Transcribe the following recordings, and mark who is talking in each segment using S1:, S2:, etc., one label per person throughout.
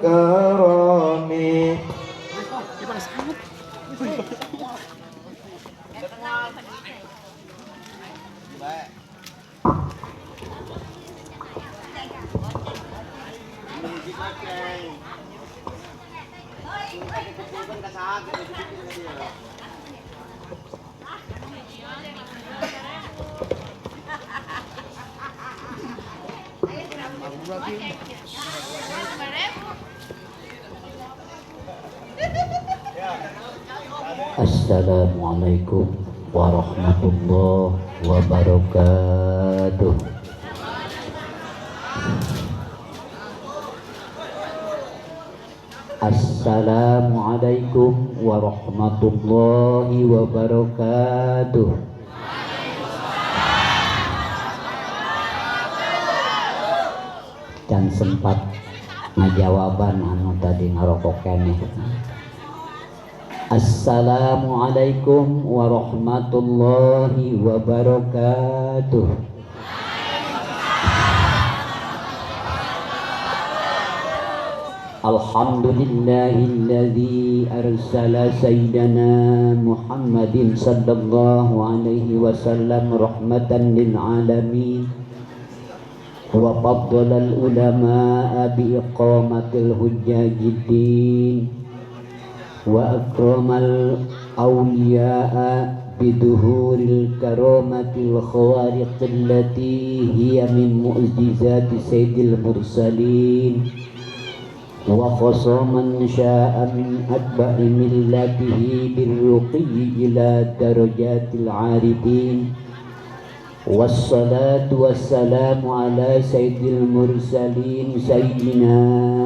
S1: الكرم.
S2: Assalamualaikum warahmatullahi wabarakatuh. Assalamualaikum warahmatullahi wabarakatuh. Dan sempat ngajawaban anu tadi ngarokok keneh. Assalamualaikum warahmatullahi wabarakatuh. Alhamdulillahilladzi arsala sayyidana Muhammadin sallallahu alaihi wasallam rahmatan lil alamin wa faddala al ulama'a bi iqamatil hujjajiddin wa akramal awliya'a biduhuril karamatil khawariq allati hiya min mu'jizati sayyidil mursalin wa khassa man sya'a min atba'i millatihi birruqiyyi ila darajatil arifin. Wassalatu wassalamu ala sayyidil mursalin sayyidina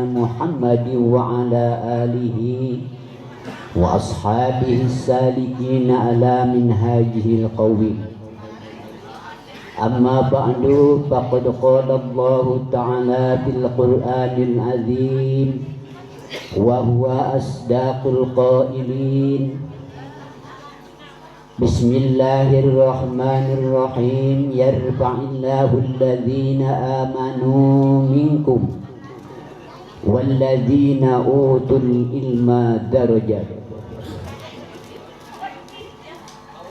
S2: Muhammadin wa ala alihi wa ashabihi salikin ala minhajihil qawim. Amma ba'du, faqad qala Allahu ta'ala fil Qur'anil azim wa huwa asdaqul qailin. Bismillahirrahmanirrahim. Yarfa'illahu alladhina amanu minkum walladzina utul ilma darajat.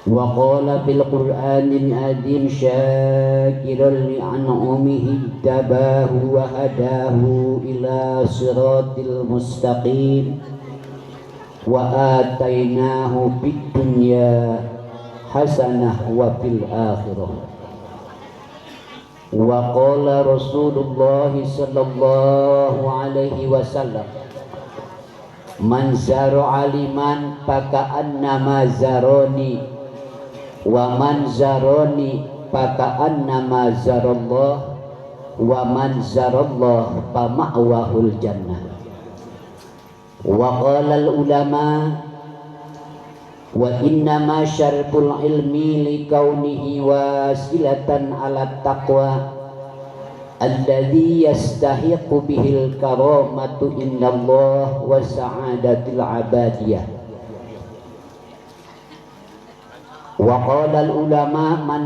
S2: Wa qala fil Qur'anil azim syakiran li an'umihi tabahu wa hadahu ila siratil mustaqim wa atainahu fid dunya hasanah wa fil akhirah. Wa qala Rasulullah sallallahu alaihi wasallam man zara aliman faka'annama zaroni wa man zaroni faka'annama zarallah wa man zarallah fama'wahul jannah. Wa qala al ulama wa innama syarful ilmi likaunihi wasilatan ala taqwa alladhi yastahiqu bihil karamatu indallah wa sa'adatil abadiyah. Wa qala al ulama man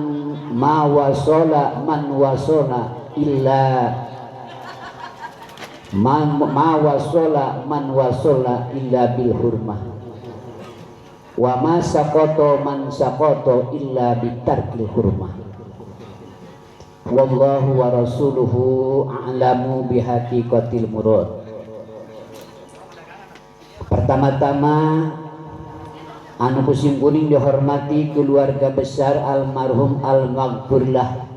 S2: ma wasala man wasala illa ma wasala man wasala illa bil hurmah wa ma saqata man saqata illa bitarkil hurmah. Wallahu wa rasuluhu a'lamu bihaqiqatil murad. Pertama-tama anu kusim kuring dihormati keluarga besar almarhum al-maghfurlah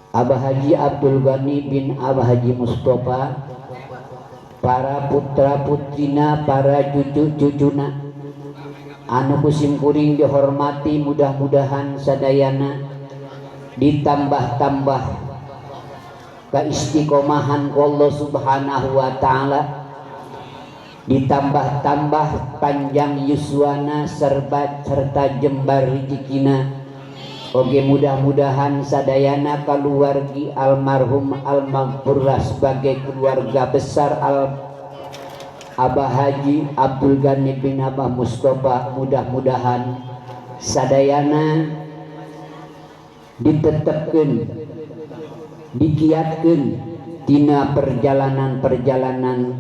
S2: Abah Haji Abdul Ghani bin Abah Haji Mustafa, para putra putrina, para cucu cucuna anu kusim kuring dihormati, mudah-mudahan sadayana ditambah-tambah keistiqomahan Allah Subhanahu wa ta'ala, ditambah-tambah panjang yuswana serta jembar rezekina. Oke, mudah-mudahan sadayana keluargi almarhum almaghfurlah sebagai keluarga besar al Abah Haji Abdul Ghani bin Abah Mustafa, mudah-mudahan sadayana ditetepkeun, dikiatkeun tina perjalanan-perjalanan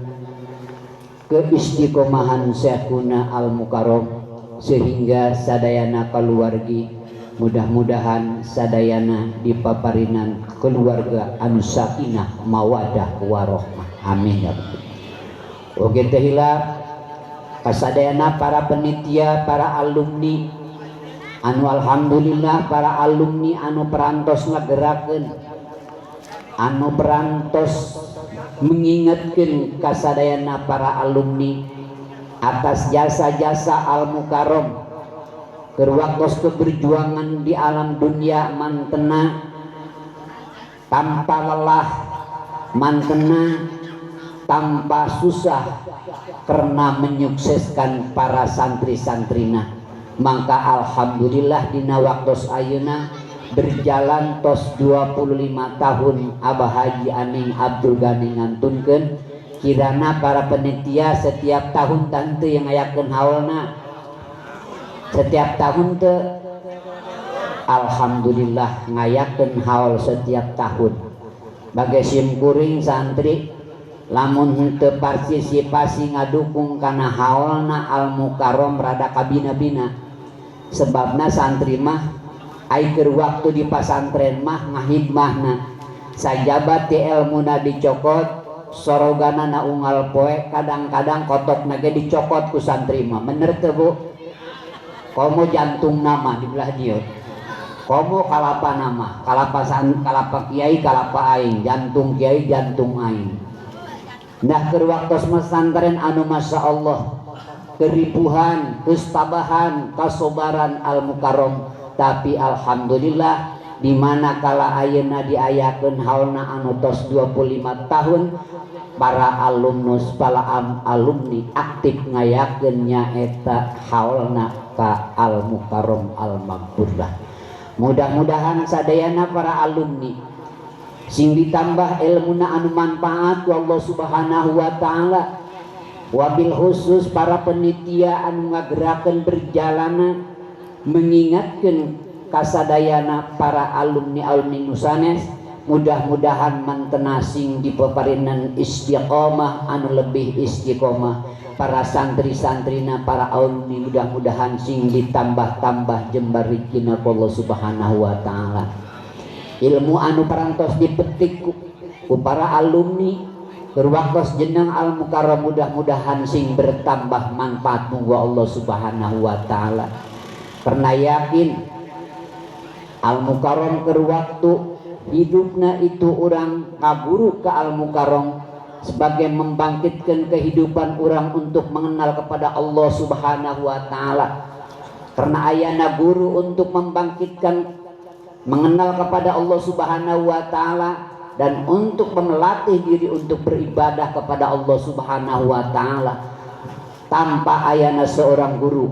S2: keistiqomahan Syekhuna Al-Mukarram sehingga sadayana keluargi mudah-mudahan sadayana dipaparinan keluarga anu sakinah mawadah warohmah, amin ya rabbal. Oke teh hilap kasadayana para penitia, para alumni anu alhamdulillah para alumni anu perantos ngagerakeun, anu perantos mengingatkan kasadayana para alumni atas jasa-jasa Al-Mukarram keur waktos keberjuangan di alam dunia mantena tanpa lelah, mantena tanpa susah karena menyukseskan para santri-santrina. Maka alhamdulillah dina waktos ayeuna berjalan tos 25 tahun Abah Haji Aning Abdul Ghani ngantunkeun, kirana para penitia setiap tahun tante yang ngayakeun haulna setiap tahun teu, alhamdulillah ngayakeun haul setiap tahun. Bagai simkuring santri lamun henteu partisipasi ngadukung kana haulna Al-Mukarram rada kabina-bina, sebabna santri mah ai keur waktu di pasantren mah ngahidmahna sajabat ti elmuna dicokot, sorogana na unggal poe, kadang-kadang kotokna ge dicokot ku santri mah. Bener teu Bu? Komo jantung nama di belah dieu, komo kalapa nama, kalapa san, kalapa kiai, kalapa aing, jantung kiai, jantung aing. Nah keur waktos pesantren anu masya Allah keripuhan, kestabahan, kasobaran Al-Mukarram, tapi alhamdulillah di mana kala ayeuna diayakeun haulna anu tos 25 tahun para alumnus, para alumni aktif ngayakeun nyaeta haulna ka Al-Mukarram Al-Maghfurlah. Mudah-mudahan sadayana para alumni sing ditambah ilmuna anu manfaat ku Allah Subhanahu wa taala, wabil khusus para penitia anu ngagerakeun berjalana mengingatkan kasadayana para alumni-alumni nusanes, mudah-mudahan mantena sing dipaparinan istiqomah anu lebih istiqomah, para santri-santrina, para alumni mudah-mudahan sing ditambah-tambah jembar rezekina ku Allah Subhanahu wa taala. Ilmu anu parantos dipetik ku para alumni keur waktos jeneng Al-Mukarram mudah-mudahan sing bertambah manfaat munggo Allah Subhanahu wa taala. Karena yakin Al-Mukarram keur waktu hidupna itu urang ngaguru ke Al-Mukarram sebagai membangkitkan kehidupan orang untuk mengenal kepada Allah Subhanahu wa taala. Karena ayana guru untuk membangkitkan mengenal kepada Allah Subhanahu wa taala dan untuk melatih diri untuk beribadah kepada Allah Subhanahu wa taala. Tanpa ayana seorang guru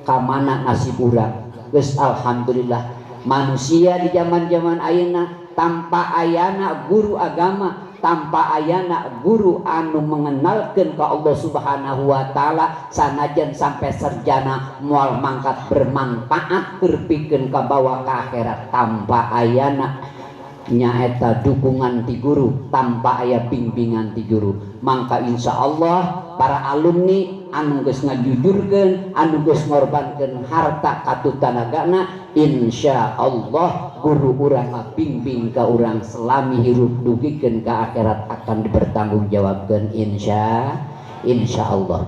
S2: kamana nasib urang? Geus alhamdulillah manusia di zaman-zaman ayeuna tanpa ayana guru agama, tanpa ayana guru anu mengenalkeun ka Allah Subhanahu wa taala, sanajan sampai sarjana moal mangkat bermanfaat keur pikeun ka bawa ka akhirat tanpa ayana nyaeta dukungan ti guru, tanpa aya bimbingan ti guru. Mangka insya Allah para alumni anu geus ngajujurkeun, anu geus ngorbankeun harta katut tanagana, insya Allah guru urang ngabimbing ka urang selami hirup dugikeun ka akhirat akan dipertanggungjawabkeun insya Allah.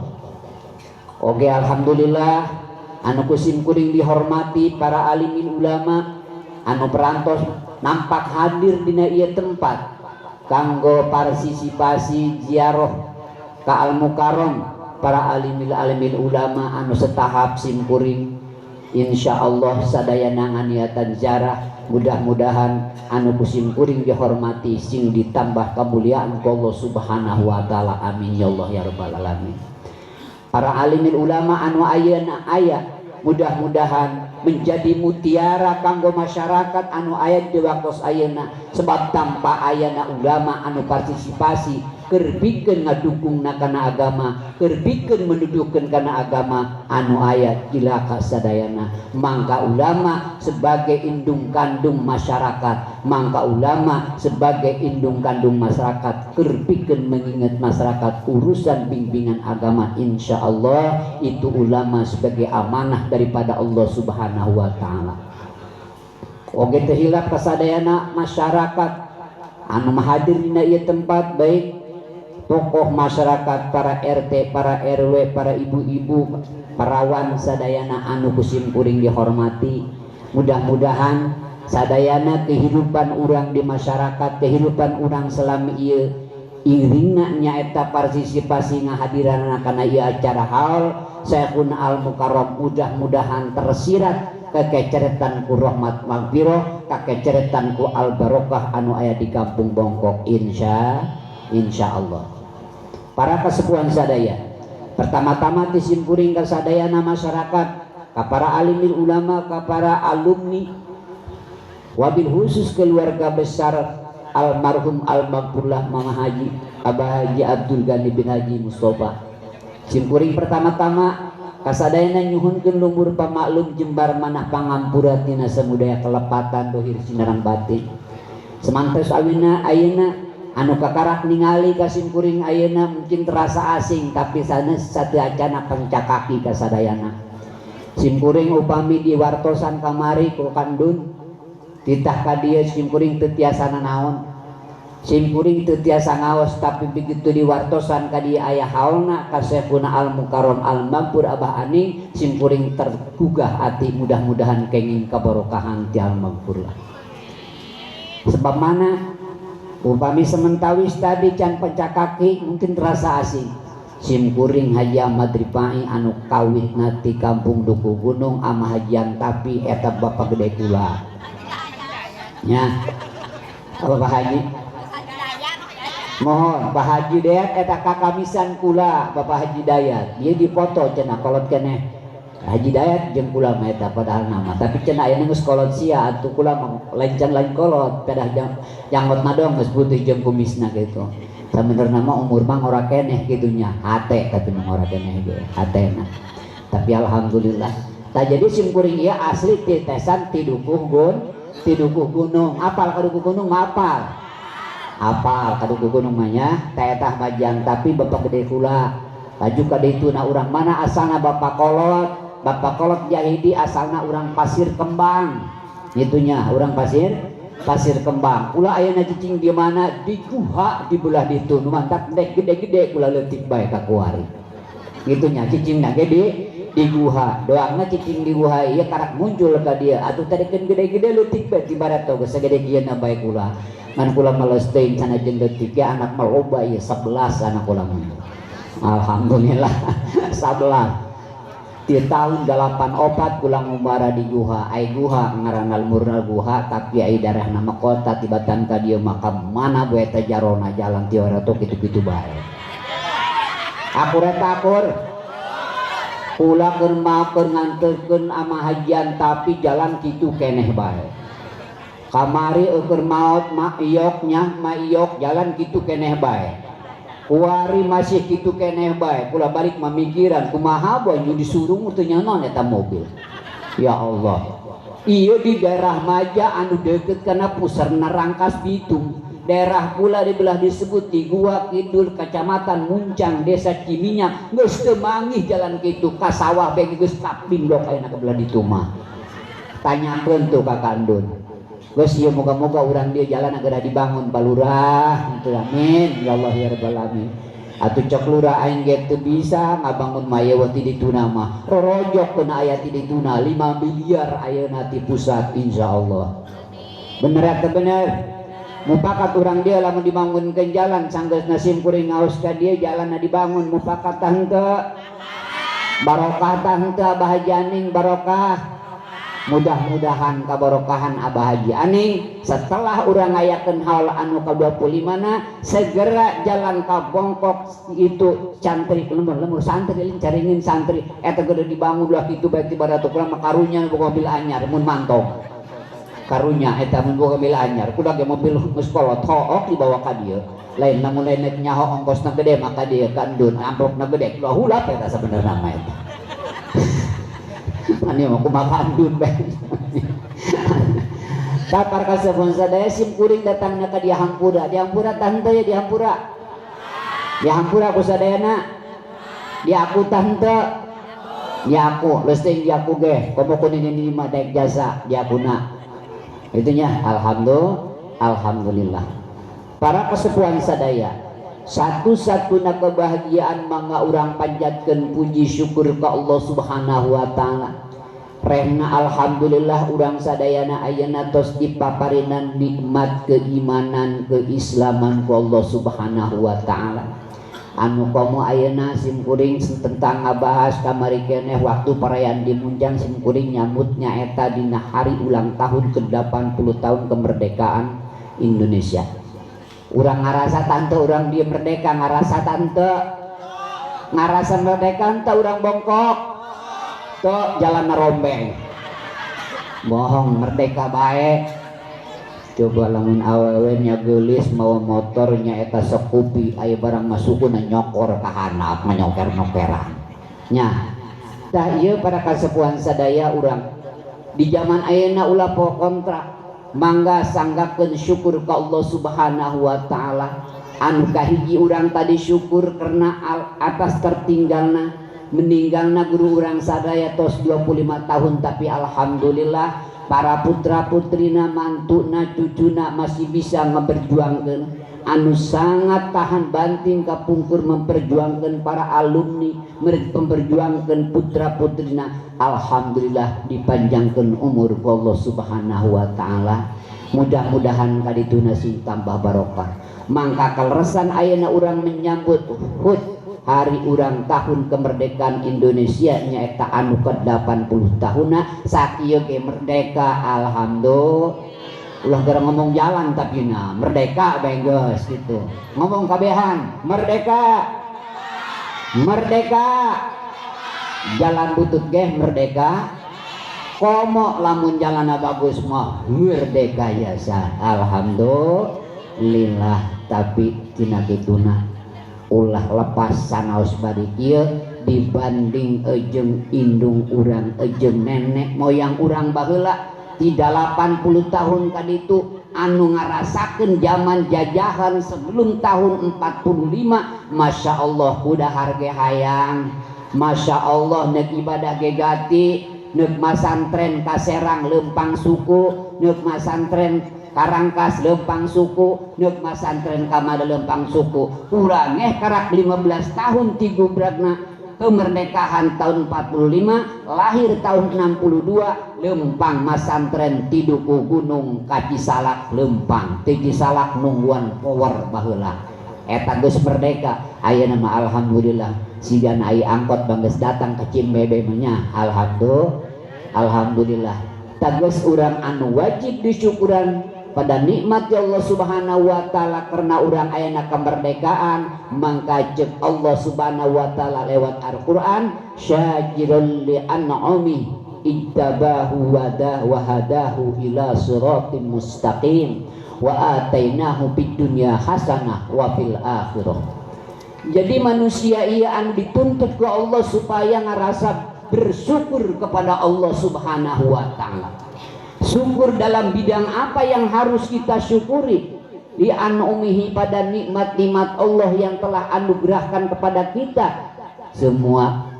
S2: Oke, alhamdulillah anu kusim kuring dihormati para alimin ulama anu perantos nampak hadir dina ieu tempat kanggo partisipasi ziarah ka Al-Mukarram para alimil alimil ulama anu setahap simkuring. Insya Allah sadayana nganiatan ziarah mudah-mudahan anu kusim kuring dihormati sing ditambah kemuliaan ku Allah Subhanahu wa taala, amin ya Allah ya rabbal alamin. Para alimil ulama anu ayeuna aya mudah-mudahan menjadi mutiara kanggo masyarakat anu aya di waktos ayeuna, sebab tanpa ayana ulama anu partisipasi keur pikeun ngadukungna kana agama, keur pikeun mendudukeun kana agama anu aya cilaka sadayana. Mangka ulama sebagai indung kandung masyarakat, mangka ulama sebagai indung kandung masyarakat keur pikeun mengingat masyarakat urusan bimbingan agama, insyaallah itu ulama sebagai amanah daripada Allah Subhanahu wa taala. Oge teu hilap kasadayana masyarakat anu hadir dina ieu tempat, baik tokoh masyarakat, para RT, para RW, para ibu-ibu, parawan sadayana anu ku simkuring dihormati. Mudah-mudahan sadayana kehidupan urang di masyarakat, kehidupan urang selama ieu iringna nyaeta partisipasi ngahadiranna kana ieu acara haul Syekhuna Al Mukarram, mudah-mudahan tersirat kekeceretan ku rahmat magfirah, kakeceretan ku al barokah anu aya di kampung Bongkok, insyaallah. Para kesepuhan sadaya, pertama-tama ti simkuring ka sadayana masyarakat, ka para alimil ulama, ka para alumni, wabil khusus keluarga besar almarhum almaghfurlah Mama Haji Abah Haji Abdul Ghani bin Haji Mustafa. Simkuring pertama-tama kasadayana nyuhunkeun lumbur pamaklum jembar manah pangampura tina samudaya kelepatan dohir sinarang batin. Semantos awina ayeuna anu kakarak ningali ka simkuring ayeuna mungkin terasa asing, tapi sanes sateuacana pencakaki kasadayana. Simkuring upami diwartosan kamari ku kandun titah ka dieu simkuring teu tiasa nanaon, simkuring teu tiasa ngaos, tapi begitu diwartosan ka dieu aya haulna ka Syekhuna Al Mukarram Al Maghfur Abah Aning, simkuring tergugah hati, mudah-mudahan kenging kabarokahan ti Al Maghfur lah. Sebab mana upami sementawis tadi can pencakaki mungkin terasa asing. Simkuring Haji Ahmad Rifai anu kawitna ti kampung Duku Gunung ama Hajian tapi eta bapak gede kula nya Bapak Haji. Mohon Pak Haji Dayat eta kakamisan kula Bapak Haji Dayat. Dia dipoto cenah kolot keneh Haji Dayat jeung kula mah eta padahal nama, tapi cenah ayeuna geus kolot sia atuh kula mah lencan lain kolot pedah janggot dong geus putih jeung kumisna gitu. Sabenerna mah umur mah ngora keneh kitu nya, hate tapi mah ngora keneh ge hatena. Tapi alhamdulillah. Tah jadi simkuring ieu asli ti tesan ti Dukuh Gun, ti Dukuh Gunung. Apal ka Dukuh Gunung mah apal. Apal ka Dukuh Gunung mah nya teh etah majan tapi bapak gede kula. Laju ka ditu na urang mana asalna bapak kolot, bapak kolot Jahidi asalna urang Pasir Kembang. Itunya urang Pasir Kembang. Kula ayeuna cicing di mana? Di guha di belah ditu. Nu mantak dek gede-gede kula leutik bae ka kuari. Gitunya cicing na ge di guha. Doangna cicing di guha ieu karak muncul ka dieu. Atuh tadi keun gede-gede leutik bae ti barat geus sagede kieu na bae kula. Ngan kula males teuing sanajan leutik ge anak mah loba ieu 11 anak kula mah. Alhamdulillah 11. Di tahun 84 kula ngumbara di guha, ai guha ngaranna lemurna guha tapi ai darah nama kota tibatan ka dieu mah ka mana bae teh jarona jalan ti ora kitu-kitu bae. Akur eta akur. Kula keur mah keur nganterkeun ama hajian tapi jalan kitu keneh bae. Kamari eueur maot ma iyok nya ma iyok jalan kitu keneh bae. Kuari masih kitu keneh bae. Kula balik mamikiran kumaha bae nu disurung teu nyanon eta mobil. Ya Allah. Ieu di daerah Maja anu deukeut kana pusarna Rangkas Bitung. Daerah kula di belah disebut di Gua Kidul, Kecamatan Muncang, Desa Ciminyak, geus teu manggih jalan kitu ka sawah bae geus kapindok ayeuna ka belah ditu mah. Tanyakeun tuh ka Kandun. Geus ieu moga-moga urang dieu jalan geura dibangun Pak Lurah, gitu amin ya Allah ya rabbal alamin. Atuh cek lurah aing ge teu bisa ngabangun mah ieu ti dituna mah. Rorojok keuna aya ti dituna 5 miliar ayeuna ti pusat insyaallah. Bener ateu bener? Mupakat urang dia lamun dibangunkeun jalan sanggeusna simkuring ngaos ka dieu jalanna dibangun mupakat tah henteu? Barokah tah henteu Abah Haji Aning barokah. Mudah-mudahan kabarokahan Abah Haji Aning setelah urang ngayakeun haul anu ka-25 na segera jalan ka Bongkok itu cantrik lemur-lemur santri caringin santri eta gede dibangun lah kitu bae ti baratok mah karunya boga mobil anyar mun mantong. Karunya eta mun boga mobil anyar, kudu ge mobil geus kolot hook dibawa ka dieu. Lain lamun lain nek nyaho ongkosna gede maka dieu ka endun, amplopna gede. Ulah hulap eta sabenerna mah eta. Ani mah kumaha endun bae. Tapar kasepun sadaya sim kuring datangna ka dia hampura. Di hampura tante ya di hampura. Di hampura ku sadayana. Di aku tante. Di aku leusteung di aku ge. Komo ku nini mah daek jasa di akuna. Itunya alhamdulillah. Para kesepuhan sadaya, satu-satunya kebahagiaan mangga urang panjatkeun puji syukur ka Allah Subhanahu wa taala. Rehna alhamdulillah urang sadayana ayeuna tos dipaparinan nikmat keimanan keislaman ku Allah Subhanahu wa taala. Anu komo ayeuna sim kuring tentang ngabahas kamari keneh waktu perayaan di Munjang sim kuring nyambut nyaeta dina hari ulang tahun ke-80 tahun kemerdekaan Indonesia. Urang ngarasa tante urang dia merdeka, ngarasa tante ngarasa merdeka tante urang bongkok tuh jalan rombeng bohong merdeka baik. Coba lamun awewe nya geulis mawa motor nya eta sekupi aya barang masukuna nyokor ka handap nyoker-nyokeran nya. Tah ieu para kasepuhan sadaya urang di zaman ayeuna ulah po kontra, mangga sanggakeun syukur ka Allah Subhanahu wa taala. Anu kahiji urang tadi syukur karena atas tertinggalna meninggalna guru urang sadaya tos 25 tahun, tapi alhamdulillah para putra putrina mantuna cucuna masih bisa memperjuangkan anu sangat tahan banting kapungkur memperjuangkan para alumni, memperjuangkan putra putrina. Alhamdulillah dipanjangkan umur ku Allah Subhanahu wa taala. Mudah-mudahan kadituna sing tambah barokah. Mangka kaleresan ayeuna urang menyambut HUT hari urang tahun kemerdekaan Indonesia nyaeta anu ke-80 tahunna sakieu ge merdeka alhamdulillah. Ulah gara ngomong jalan tapi na merdeka bae geus gitu. Ngomong kabehan merdeka. Merdeka. Jalan butut ge merdeka. Komo lamun jalanna bagus mah merdeka yasa. Alhamdulillah. Tapi tina kituna ulah lepas sanaos bari kieu dibanding ejeng indung urang ejeng nenek moyang urang baheula di 80 tahun kaditu anu ngarasakeun zaman jajahan sebelum tahun 45. Masya Allah udah harga hayang, Masya Allah nek ibadah ge gati, nek masantren ka Serang lempang suku, nek masantren Karangkas lempang suku, nek masantren ka Mada lempang suku. Urang karak 15 tahun tigubrakna kemerdekaan tahun 45, lahir tahun 62, lempang masantren tiduku gunung Kacisalak lempang, Cisalak nungguan power baheula. Eta geus merdeka, ayeuna mah alhamdulillah sigana aya angkot banggeus datang ke Cimbebe nya. Alhamdulillah. Tageus urang anu wajib disyukuran pada nikmat Allah Subhanahu wa taala karena urang ayeuna kemerdekaan, mangka ceuk Allah Subhanahu wa taala lewat Al-Qur'an syakirul li an'ami ittabahu wa hadahu ila siratim mustaqim wa atainahu fid dunya hasanah wa fil akhirah. Jadi manusia ieu anu dituntut ku Allah supaya ngarasa bersyukur kepada Allah Subhanahu wa taala. Syukur dalam bidang apa yang harus kita syukuri? Di anumihi pada nikmat-nikmat Allah yang telah anugerahkan kepada kita. Semua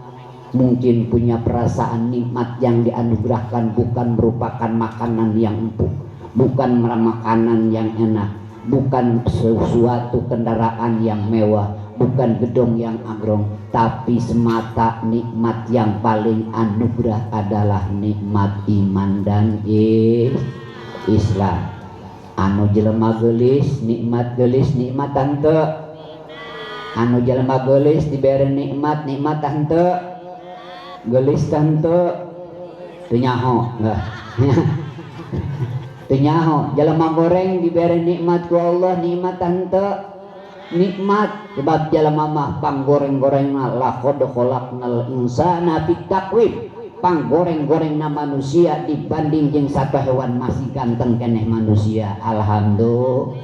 S2: mungkin punya perasaan nikmat yang dianugerahkan bukan merupakan makanan yang empuk, bukan makanan yang enak, bukan sesuatu kendaraan yang mewah, bukan gedung yang agrong, tapi semata nikmat yang paling anugerah adalah nikmat iman dan Islam. Anu jelema geulis nikmat geulis nikmat tante, anu jelema geulis dibere nikmat nikmat tante, geulis tante teu nyaho enggak. Teu nyaho jelema goreng dibere nikmat ku Allah nikmat tante, nikmat sebab jelema mah panggoreng-gorengna laqad khalaqnal insana fi taqwim. panggoreng-gorengna manusia dibanding jeung satu hewan masih ganteng keneh manusia. Alhamdulillah,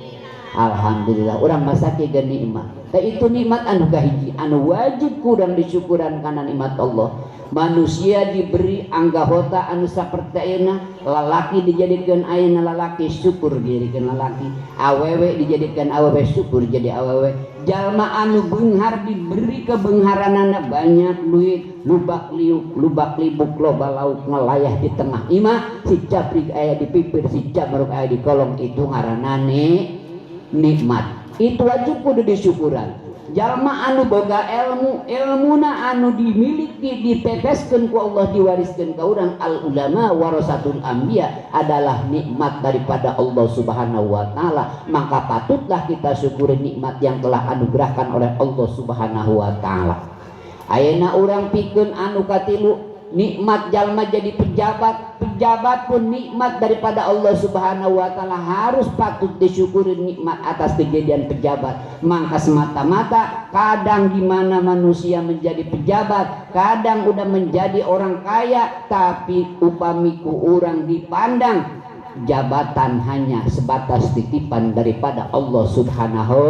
S2: alhamdulillah urang masaki ge nikmat. Tah itu nikmat anu kahiji anu wajib kurang disyukuran kana nikmat Allah. Manusia diberi anggahota anu saperti ayeuna, lalaki dijadikeun ayeuna lalaki syukur dijadikeun lalaki, awewe dijadikeun awewe syukur jadi awewe. Jalma anu beunghar diberi kebeungharanana banyak duit, lubak liuk, lubak libuk, loba lauk ngelayah di tengah imah, si cabrik aya di pipir, si cabruk aya di kolong, itu ngaranna nikmat. Itu wajib kudu disyukuran. Jalma anu boga ilmu, ilmuna anu dimiliki diteteskeun ku Allah, diwariskeun ka urang, al ulama warasatul anbiya adalah nikmat daripada Allah Subhanahu wa taala. Maka patutlah kita syukuri nikmat yang telah anugerahkan oleh Allah Subhanahu wa taala. Ayeuna urang pikeun anu katilu, nikmat jalma jadi pejabat, pejabat pun nikmat daripada Allah Subhanahu wa taala, harus patut disyukuri nikmat atas kejadian pejabat. Maka semata-mata kadang di mana manusia menjadi pejabat, kadang udah menjadi orang kaya, tapi upami ku urang dipandang jabatan hanya sebatas titipan daripada Allah Subhanahu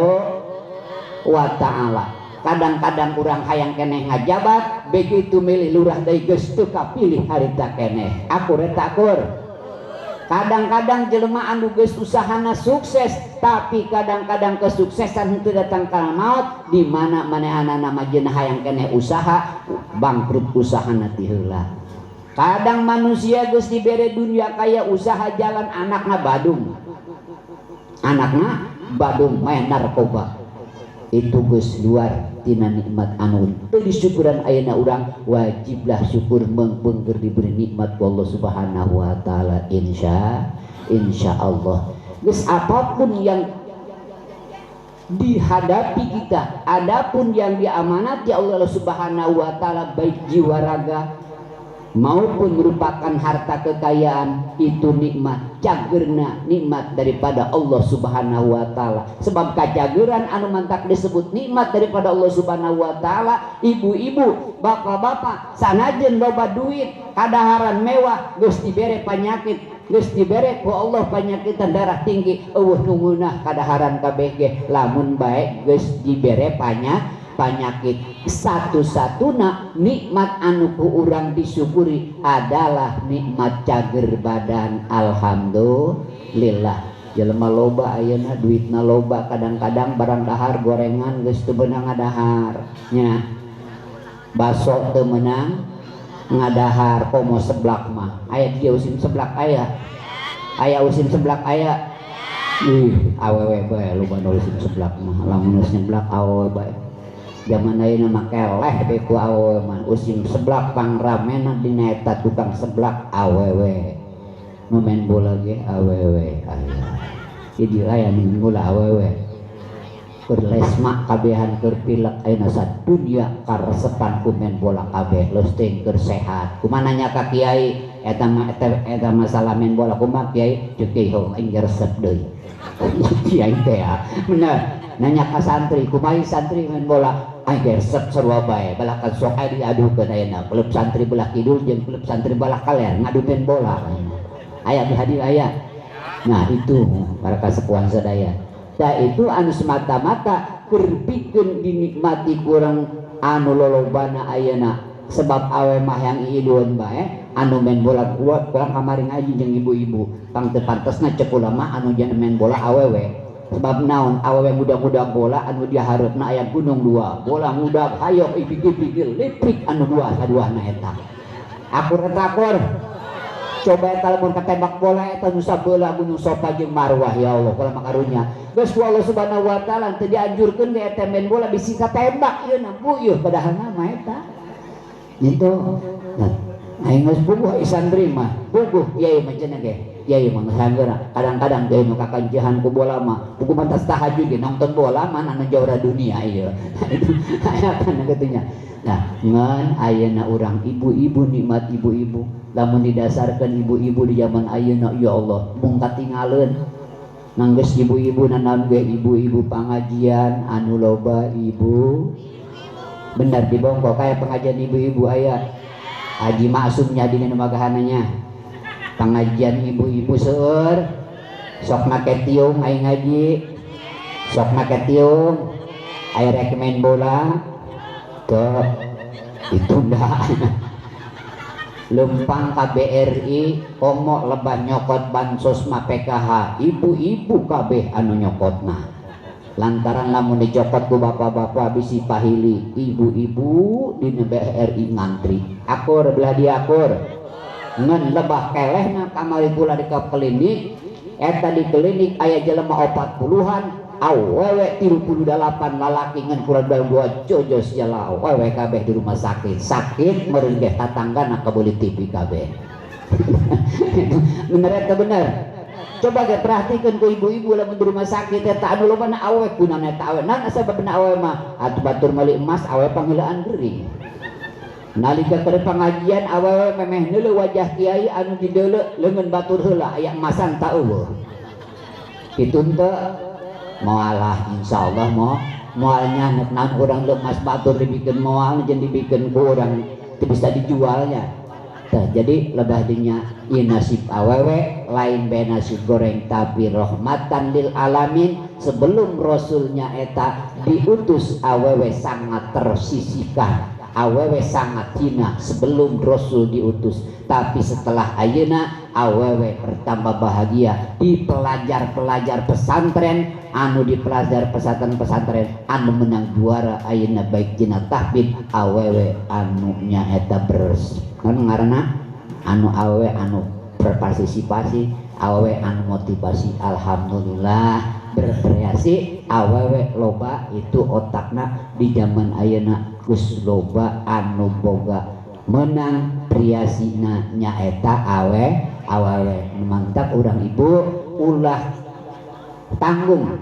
S2: wa taala. Kadang-kadang urang hayang keneh ngajabat, begitu milih lurah deui geus teu kapilih harita keneh. Akur eta akur. Kadang-kadang jelema anu geus usahana sukses, tapi kadang-kadang kesuksesan henteu datang kana maot, di mana manehanana mah jeung hayang keneh usaha, bangkrut usahana ti heula. Kadang manusia geus dibere dunia kaya usaha jalan, anakna badung. Anakna badung main narkoba. Itu geus luar tina nikmat anu teu disyukuran ayeuna urang, wajiblah syukur meungpeung keur diberi nikmat ku Allah Subhanahu wa taala. Insyaallah. Geus apapun yang dihadapi kita, adapun yang diamanati Allah Subhanahu wa taala, baik jiwa raga maupun merupakan harta kekayaan, itu nikmat cagerna, nikmat daripada Allah Subhanahu wa taala. Sebab kacageran anu mantak disebut nikmat daripada Allah Subhanahu wa taala. Ibu-ibu, bapak-bapak, sanajan loba duit, kadaharan mewah, geus dibere panyakit, geus dibere ku Allah panyakitan darah tinggi, eueuh nu ngeunah kadaharan kabeh ge, lamun bae geus dibere panyakit. Satu-satuna nikmat anu ku urang disyukuri adalah nikmat cager badan. Alhamdulillah. Jelema loba ayeuna duitna loba, kadang-kadang barang dahar gorengan geus teu beunang ngadahar nya, baso teu meunang ngadahar, komo seblak mah aya di usim seblak, aya aya usim seblak aya. Ih, awewe bae loba nu usim seblak mah, lamun geus nyeblak awewe bae. Zaman ayeuna mah keleh bae ku awewe mah, usim seblak pangramena dina eta tukang seblak awewe, nu main bola ge awewe aya. Jadi aya nu main bola awewe. Keur lesma kabehan, keur pilek ayeuna sadunya karesepan ku main bola kabeh, leus teuing keur sehat. Kumaha nanya ka kiai eta mah, eta masalah main bola kumaha kiai? Ceuk kiai heuh aing resep deui. Kiai teh ya bener nanya ka santri, kumaha santri main bola? Aing resep sarua bae, balakan sok aya diadukeun ayeuna klub santri belah kidul jeung klub santri belah kaler ngadu main bola. Aya di hadir aya. Nah itu para kasepuhan sadaya. Nah itu anu semata-mata keur pikeun dinikmati kurang anu lolobana ayeuna, sebab awe mah yang iiduan bae anu main bola kuat kurang kamari ngaji jeung ibu-ibu pang teu pantesna ceuk ulama anu jeung main bola awewe. Sebab naon awewe muda-muda bola anu diharepna aya gunung dua bola muda hayok ibig-ibig liprik anu dua saduana eta. Akur eta akur. Coba eta lamun katembak bola eta nu sabelah gunung Sofa jeung Marwah, ya Allah kula makarunya. Geus ku Allah Subhanahu wa taala teu dianjurkeun ge eta main bola bisi katembak ieu na puyuh padahal mah eta. Gitu. Nah, aing geus puguh santri mah, puguh kiai mah cenah ge. Kiai mah geus anggeura. Kadang-kadang deui nu kakanjahan ku bola mah, puguh mantas tahajud ge nonton bola mah anu juara dunia ieu. Itu aya kana kitu nya. Nah, ngan ayeuna urang ibu-ibu nikmat ibu-ibu, lamun didasarkan ibu-ibu di zaman ayeuna ya Allah mung katingaleun nanggeus ibu-ibu nanaon ge ibu-ibu pangajian anu loba ibu bener di Bongkok kaya pengajian ibu-ibu aya. Haji Maksumnya di magahananya pengajian ibu-ibu seueur sok make tiung aing ngaji sok make tiung aya rek main bola teu ditunda. Lempang KBRI komo lebah nyokot bansos ma PKH ibu-ibu kabeh anu nyokotna lantaran lamun dicokot ku bapak-bapak bisi pahili ibu-ibu di BRI ngantri akur belah dia akur ngan lebah kelehna kamari kula di klinik eta di klinik aya jelema 40-an awewe 38 lalaki ngan kurang dua jojos jala awewe kabeh di rumah sakit sakit meureun ge tatanggana kabeuli TV kabeh. Bener eta bener. Coba ge perhatikeun ku ibu-ibu lamun di rumah sakit eta anu loba na awewe gunana eta awewe naon sababna awewe mah atuh batur meuli emas awewe pangeulaan gering. Nalika keur pengajian awewe memeh neuleuh wajah kiai anu dideuleu leungeun batur heula aya emasan ta eueuh. Kitu henteu moalah insyaallah moalnya nek naon urang lemas batur dibikeun moal jeung dibikeun ku urang teu bisa dijualnya. Tah jadi lebah dinya ieu nasib awewe lain bae nasib goreng tapi rahmatan lil alamin. Sebelum rasulnya eta diutus awewe sangat tersisihkan, awewe sangat hina sebelum rasul diutus, tapi setelah ayeuna awewe bertambah bahagia di pelajar-pelajar pesantren anu di pelajar pesantren-pesantren anu menang juara ayeuna baik dina tahfidz awewe anu nya eta ngaranna anu awewe anu berpartisipasi awewe anu motivasi. Alhamdulillah berkreasi awewe loba itu otakna di zaman ayeuna geus loba anu boga menang priasina nyaeta awewe. Mantap urang ibu ulah tanggung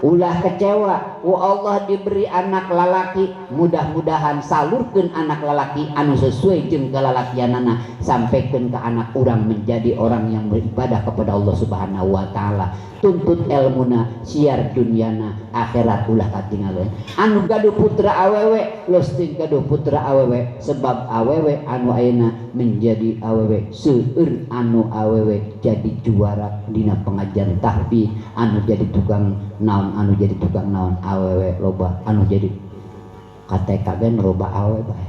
S2: ulah kecewa ku Allah diberi anak lalaki, mudah-mudahan salurkeun anak lalaki anu sesuai jeung kalalakianana, sampaikan ke anak urang menjadi orang yang beribadah kepada Allah Subhanahu wa taala, tuntut ilmuna siar dunyana akhirat ulah katinggalan. Anu gaduh putra awewe leusteung gaduh putra awewe sebab awewe anu ayeuna menjadi awewe seueur anu awewe jadi juara dina pengajian tahfidz anu jadi tukang naon anu jadi tukang naon awewe loba anu jadi KTK gen loba awewe bae.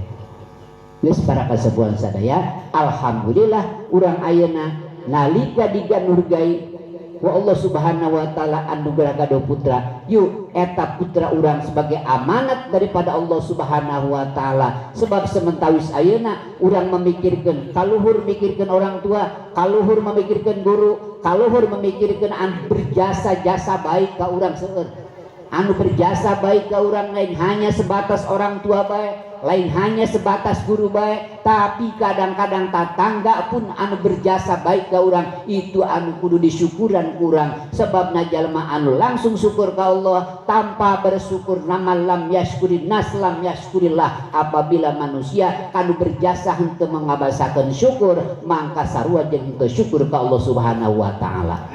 S2: Geus para kasepuhan sadaya alhamdulillah urang ayeuna nalika diganurgai wa Allah Subhanahu wa taala anugerah gaduh putra, yuk eta putra urang sebagai amanat daripada Allah Subhanahu wa taala. Sebab sementawis ayeuna urang memikirkan kaluhur mikirkan orang tua, kaluhur memikirkan guru, kaluhur memikirkan anu berjasa-jasa baik ka urang seueur, anu berjasa baik ka urang lain hanya sebatas orang tua baik, lain hanya sebatas guru baik, tapi kadang-kadang tatangga pun anu berjasa baik ka urang itu anu kudu disyukuran kurang. Sebab jalma anu langsung syukur ka Allah tanpa bersyukur nama lam yaskurin nas lam yaskurillah. Apabila manusia kanu berjasa henteu mengabasakeun syukur mangka sarua jeung henteu syukur ka Allah Subhanahu wa taala.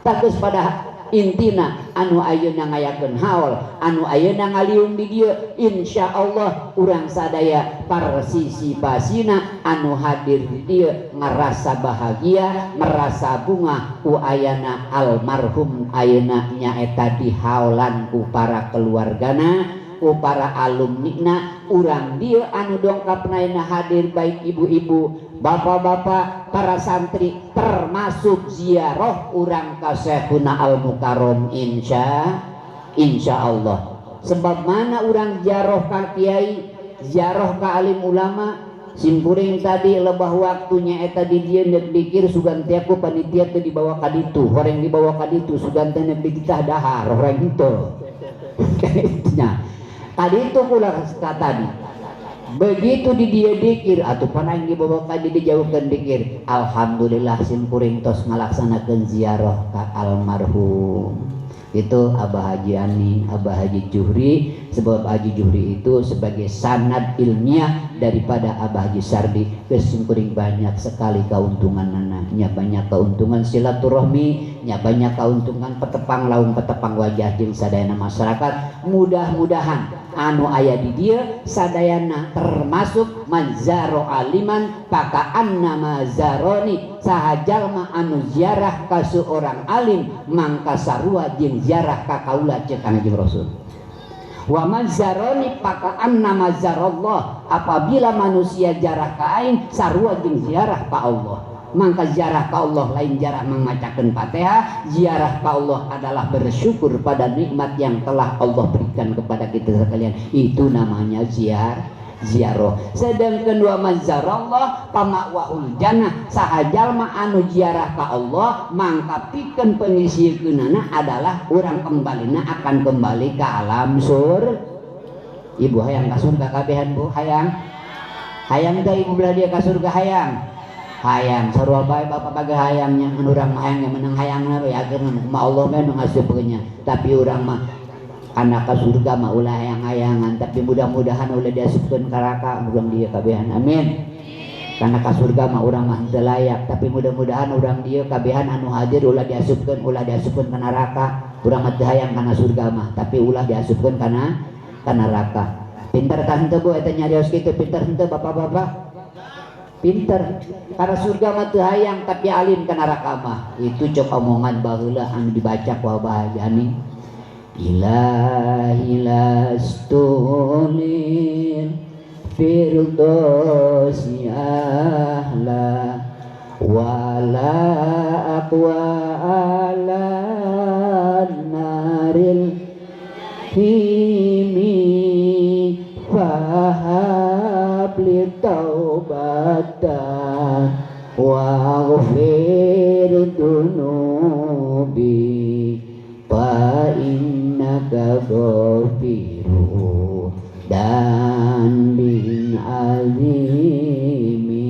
S2: Tageus pada intina anu ayeuna ngayakeun haul anu ayeuna ngaliung di dieu insyaallah urang sadaya partisipasina anu hadir di dieu ngarasa bahagia merasa bunga ku ayana almarhum ayeuna nyaeta dihaolan ku para keluargana ku para alumnina. Urang dieu anu dongkap ayeuna hadir baik ibu-ibu bapak-bapak para santri termasuk ziarah urang ka Syekhuna Al-Mukarram insya Allah. Sebab mana urang ziarah ka kiai, ziarah ka alim ulama, simkuring tadi lebah waktunya eta di dieu neuk dikir sugan teh ku panitia teu dibawa ka ditu, horeng dibawa ka ditu sugan teh neuk dititah dahar horeng henteu. Nya tadi itu kula tadi begitu di dia dikir atau panang dibawa ka di dijauhkan dikir. Alhamdulillah simkuring tos ngalaksanakeun ziarah ka almarhum itu Abah Haji Ani, Abah Haji Juhri. Sebab Haji Juhri itu sebagai sanad ilmiah daripada Abah Haji Sardi. Geus simkuring banyak sekali keuntungan nya banyak keuntungan silaturahmi nya banyak keuntungan petepang laung petepang wajah jeung sadayana masyarakat. Mudah-mudahan Anu aya di dieu sadayana termasuk manzaro aliman pakaan nama zaroni saha jalma anu ziarah ka seorang alim mangka sarua jeung ziarah ka kaula ceuk Kangjeng Rasul. Wa manzaroni pakaan nama zarallah, apabila manusia jarah ka aing sarua jeung ziarah ka Allah. Mangka ziarah ka Allah lain jarah mangmacakeun Fatihah, ziarah ka Allah adalah bersyukur pada nikmat yang telah Allah berikan kepada kita sekalian. Itu namanya ziarah. Sedangkan wa manzarallah pamakwahul jannah, saha jalma anu ziarah ka Allah mangka pikeun pengisieunana adalah urang kembalina akan kembali ke alam sur. Ibu hayang ka surga kabehan bu, hayang. Hayang teh ibu belah dia ka surga hayang. Hayang sarua bae bapak bage hayangnya, anu urang mah hayang menang hayangna we akhirna kumaha Allah mah nu ngasupkeunnya. Tapi urang mah kana ka surga mah ulah hayang-hayangan, tapi mudah-mudahan ulah diasupkeun ka neraka urang dieu kabehan, amin. Kana ka surga mah urang mah henteu layak, tapi mudah-mudahan urang dieu kabehan anu hadir ulah diasupkeun ka neraka. Urang mah teu hayang kana surga mah, tapi ulah diasupkeun kana ka neraka. Pintar tah henteu bu eta nyarios kitu, pintar henteu bapak-bapak? Pinter. Karena surga mah teu hayang tapi alim ka neraka mah. Itu cok omongan baheula anu dibaca ku Abah Jani. Ilahi lastu lil firdausi ahla wala aqwa ala naril himi fahab li taubatan waghfir dunubi fa innaka ghafiru dan bin azimi.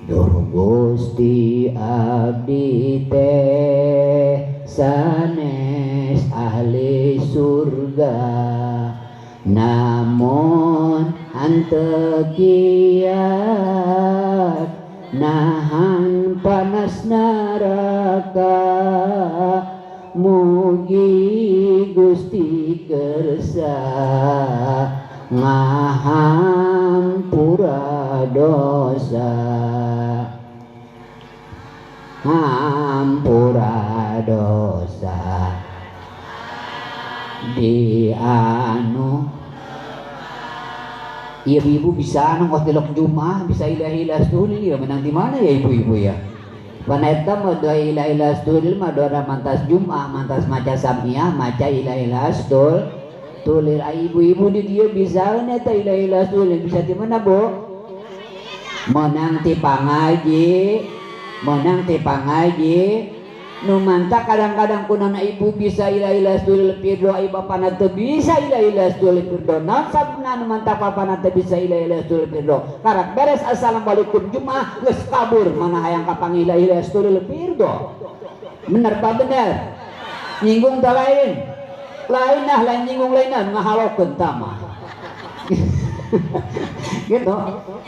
S2: Duh Gusti abdi teh sanes ahli surga, namun henteu kiat nahan panas neraka. Mugi Gusti kersa ngahampura dosa, hampura dosa di anu. Ibu-ibu bisa anu kos delok Jumat bisa ilahi lastulil ya, menang di mana ya ibu-ibu ya? Paneta mah doa ilahi lastulil mah doa mantas Jumat, mantas maca samiyah, maca ilahi lastul tulil. Ibu-ibu di dia bisa neta ilahi lastulil bisa di mana bu? Menang ti pangaji, menang ti pangaji. Nu mantap kadang-kadang kunana ibu bisa ilahi lastulil pirdo, ai bapana teu bisa ilahi lastulil pirdo. Naon sababna nu mantap bapana teu bisa ilahi lastulil pirdo? Karak beres assalamualaikum Jumat geus kabur mana hayang kapanggih ilahi lastulil pirdo. Bener pa bener? Nyinggung teh lain. Lain ah, lain nyinggung lain ah ngahalokeun tah mah. Gitu.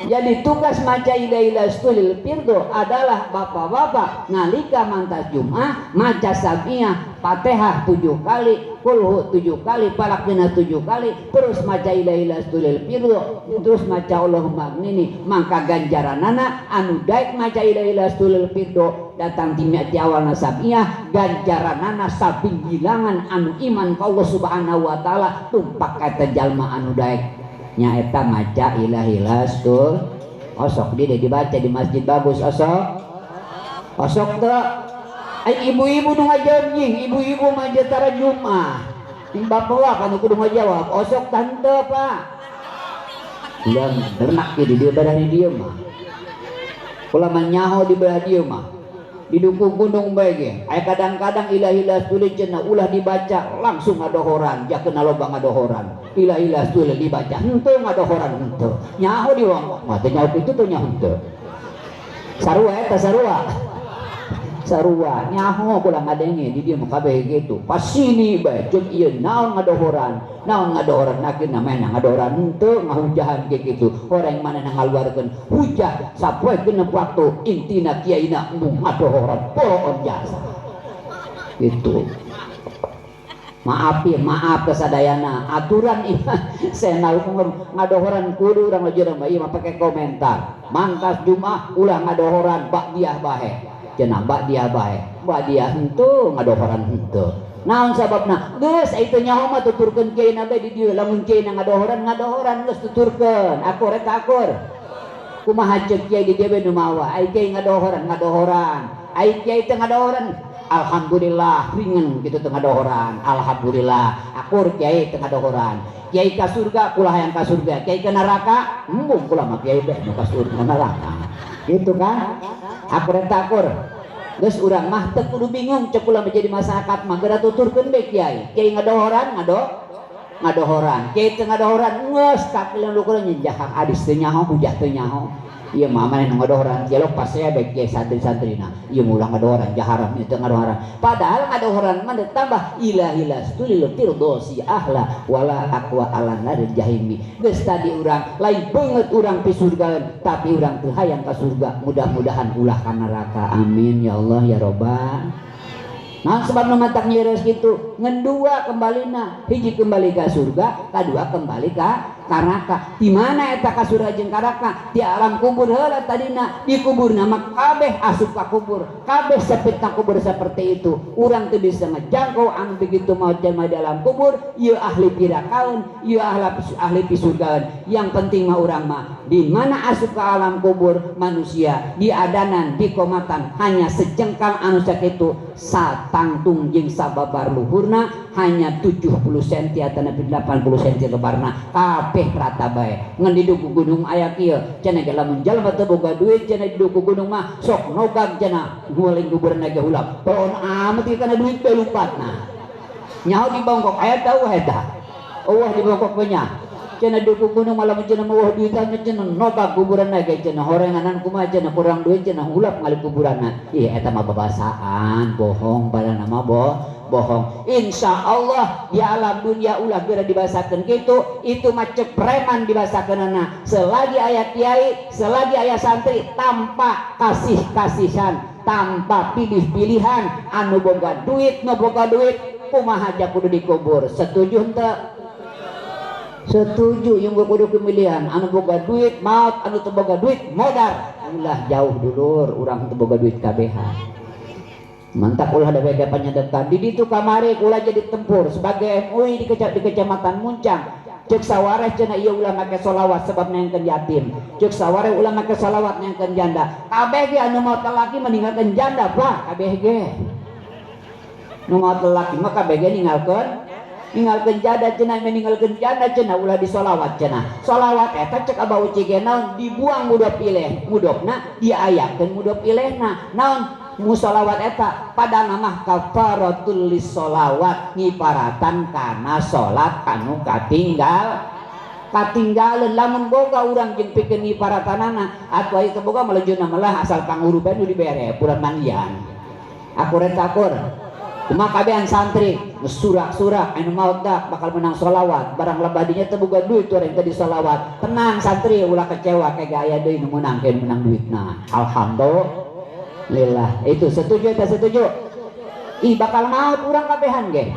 S2: Jadi tugas maca ilahi lastulil pirdo adalah bapak-bapak nalika mantas Jumat maca samiyah Fatihah 7 kali, kulhu 7 kali, falaq bina 7 kali, terus maca ilahi lastulil pirdo, terus maca Allahumma agnini, mangka ganjaranana anu daek maca ilahi lastulil pirdo datang ti awalna samiyah ganjaranana sapinggilangan anu iman ka Allah Subhanahu wa taala tumpak eta jalma anu daek nyaeta maca ilahi lastul. Osok dia dibaca di masjid bagus osok. Osok teu ai ibu-ibu nu ngajawab nying, ibu-ibu mah tara Jumat. Ting bapak kan kudu ngajawab, osok tante Pak. Ulah ternak di dieu badah di dieu mah. Ulah mah nyaho di belah dieu mah. Didukung gunung bae ge. Aya kadang-kadang ilahi lastul cenah ulah dibaca langsung ngadohoran, jakeun loba ngadohoran. Ilahi lastul dibaca henteu ngadohoran henteu. Nyaho di wong mah teu nyaho kitu teu nyaho henteu. Sarua eta sarua. Sarua nyaho kula ngadenge di dieu mah kabeh kitu. Pasini bae jeung ieu naon ngadohoran, naon ngadohoran akhirna mah ngadohoran henteu ngahujahan ge kitu. Orang mana ngaluarkeun hujah sapoe genep waktu intina kiaina embung ngadohoran poloon jasa. Gitu. Maaf ya, maaf kesadayana aturan ieu senal ngadohoran kudu urang lajeng mah ieu mah pake komentar. Mangkas Jumat ulah ngadohoran ba'diyah bae. Cenah ba'diyah bae. Ba'diyah henteu ngadohoran henteu. Naon sababna? Geus itu nyaho mah tuturkeun kiai na bae di dieu, lamun kiai na ngadohoran ngadohoran geus tuturkeun. Akur eta akur. Kumaha ceuk kiai di dieu bae nu mawa? Ai kiai ngadohoran ngadohoran. Ai kiai teu ngadohoran, alhamdulillah ringan gitu teu ngadohoran. Alhamdulillah akur kiai teu ngadohoran. Kiai ka surga kula hayang ka surga, kiai ka neraka embung kula mah kiai bae nu ka surga neraka. Gitu kan? Akur eta akur. Geus urang mah teu kudu bingung cek kula menjadi masyarakat mah geura tuturkeun bae kiai. Kiai ngadohoran ngadohoran. Kiai teu ngadohoran geus kapilan lukur nyenjah hadis teu nyaho hujah teu nyaho. Ieu mah maneh nu ngadohoran jelok pas saya bae kiai santri-santrina. Ieu ulah ngadohoran jaharam ieu teu ngadohoran. Padahal ngadohoran mah ditambah ilahi lastulil firdosi ahla wala aqwa ala naril jahimi. Geus tadi urang lain beungeut urang pi surgaeun tapi urang teu hayang ka surga, mudah-mudahan ulah ka neraka. Amin ya Allah ya Robbal. Nah sebab nu matak nyeres kitu ngan dua kembalina, hiji kembali ka surga, kadua kembali ka neraka. Di mana eta ka surga jeung ka neraka? Di alam kubur heula tadina, di kuburna mah kabeh asup ka kubur, kabeh sepit ka kubur seperti itu. Urang teu bisa ngejangkau anu begitu maut jalma di alam kubur, ieu ahli pirakaeun, ieu ahli pisurgaeun. Yang penting mah urang mah di mana asup ka alam kubur manusia diadanan dikomatan hanya sejengkal anu sakitu satangtung jeung sababar luhurna hanya 70 cm atau 80 cm lebarna kabeh rata bae. Ngan di duku gunung aya kieu cenah ge lamun jalma teu boga duit cenah di duku gunung mah sok nogag cenah nguling kuburan ge hulap pohon amat ieu kana duit bae lumpatna. Nyaho di Bongkok aya tau eta eueuh di Bongkok nya cenah duku gunung malah cenah mah duitan cenah nogag kuburan ge cenah horenganan kumaha cenah kurang duit cenah hulap ngali kuburanna. Ih eta mah babasaan bohong pada nama bohong. Insya Allah di alam dunia ulah geura dibasakeun kitu, itu mah cek preman dibasakeunana. Selagi aya kiai, selagi aya santri tanpa kasih-kasihan, tanpa pilih-pilihan, anu boga duit, nu boga duit kumaha aja kudu dikubur. Setuju henteu? Setuju. Yang kudu pemilihan anu boga duit maut, anu teu boga duit modar. Ulah jauh dulur, urang teu boga duit kabehan. Mantap ulah ada beda panyadetan. Di ditu kamari ulah jadi tempur sebagai MUI di kecamatan Muncang. Cek sawareh cenah ieu ulah make solawat sebab nengkeun yatim. Cek sawareh ulah make solawat nengkeun janda. Kabeh ge anu maot lalaki meninggalkeun janda, Pak. Kabeh ge. Nu maot lalaki mah kabeh ge ninggalkeun janda cenah, meninggalkeun janda cenah ulah disolawat cenah. Solawat eta cek Abah Uci ge naon dibuang mudop ileh, mudopna diayakeun mudop ilehna. Naon musolawat eta pada nama kafaratul lisolawat ngiparatan kana salat anu katinggalan. Lamun boga urang jeung pikeun ngiparatanana atuh aya teu boga melejuna malah asal panguru bae nu dibere bulan mandian. Akur eta akur. Kumaha kabehan santri surak-surak anu maot dak bakal menang solawat barang lebadinya teu boga duit urang teu disolawat. Tenang santri ulah kecewa kayak gaya deui nu meunang keun menang duitna. Alhamdulillah. Itu setuju atau setuju? Ih bakal maut urang kabehan ge.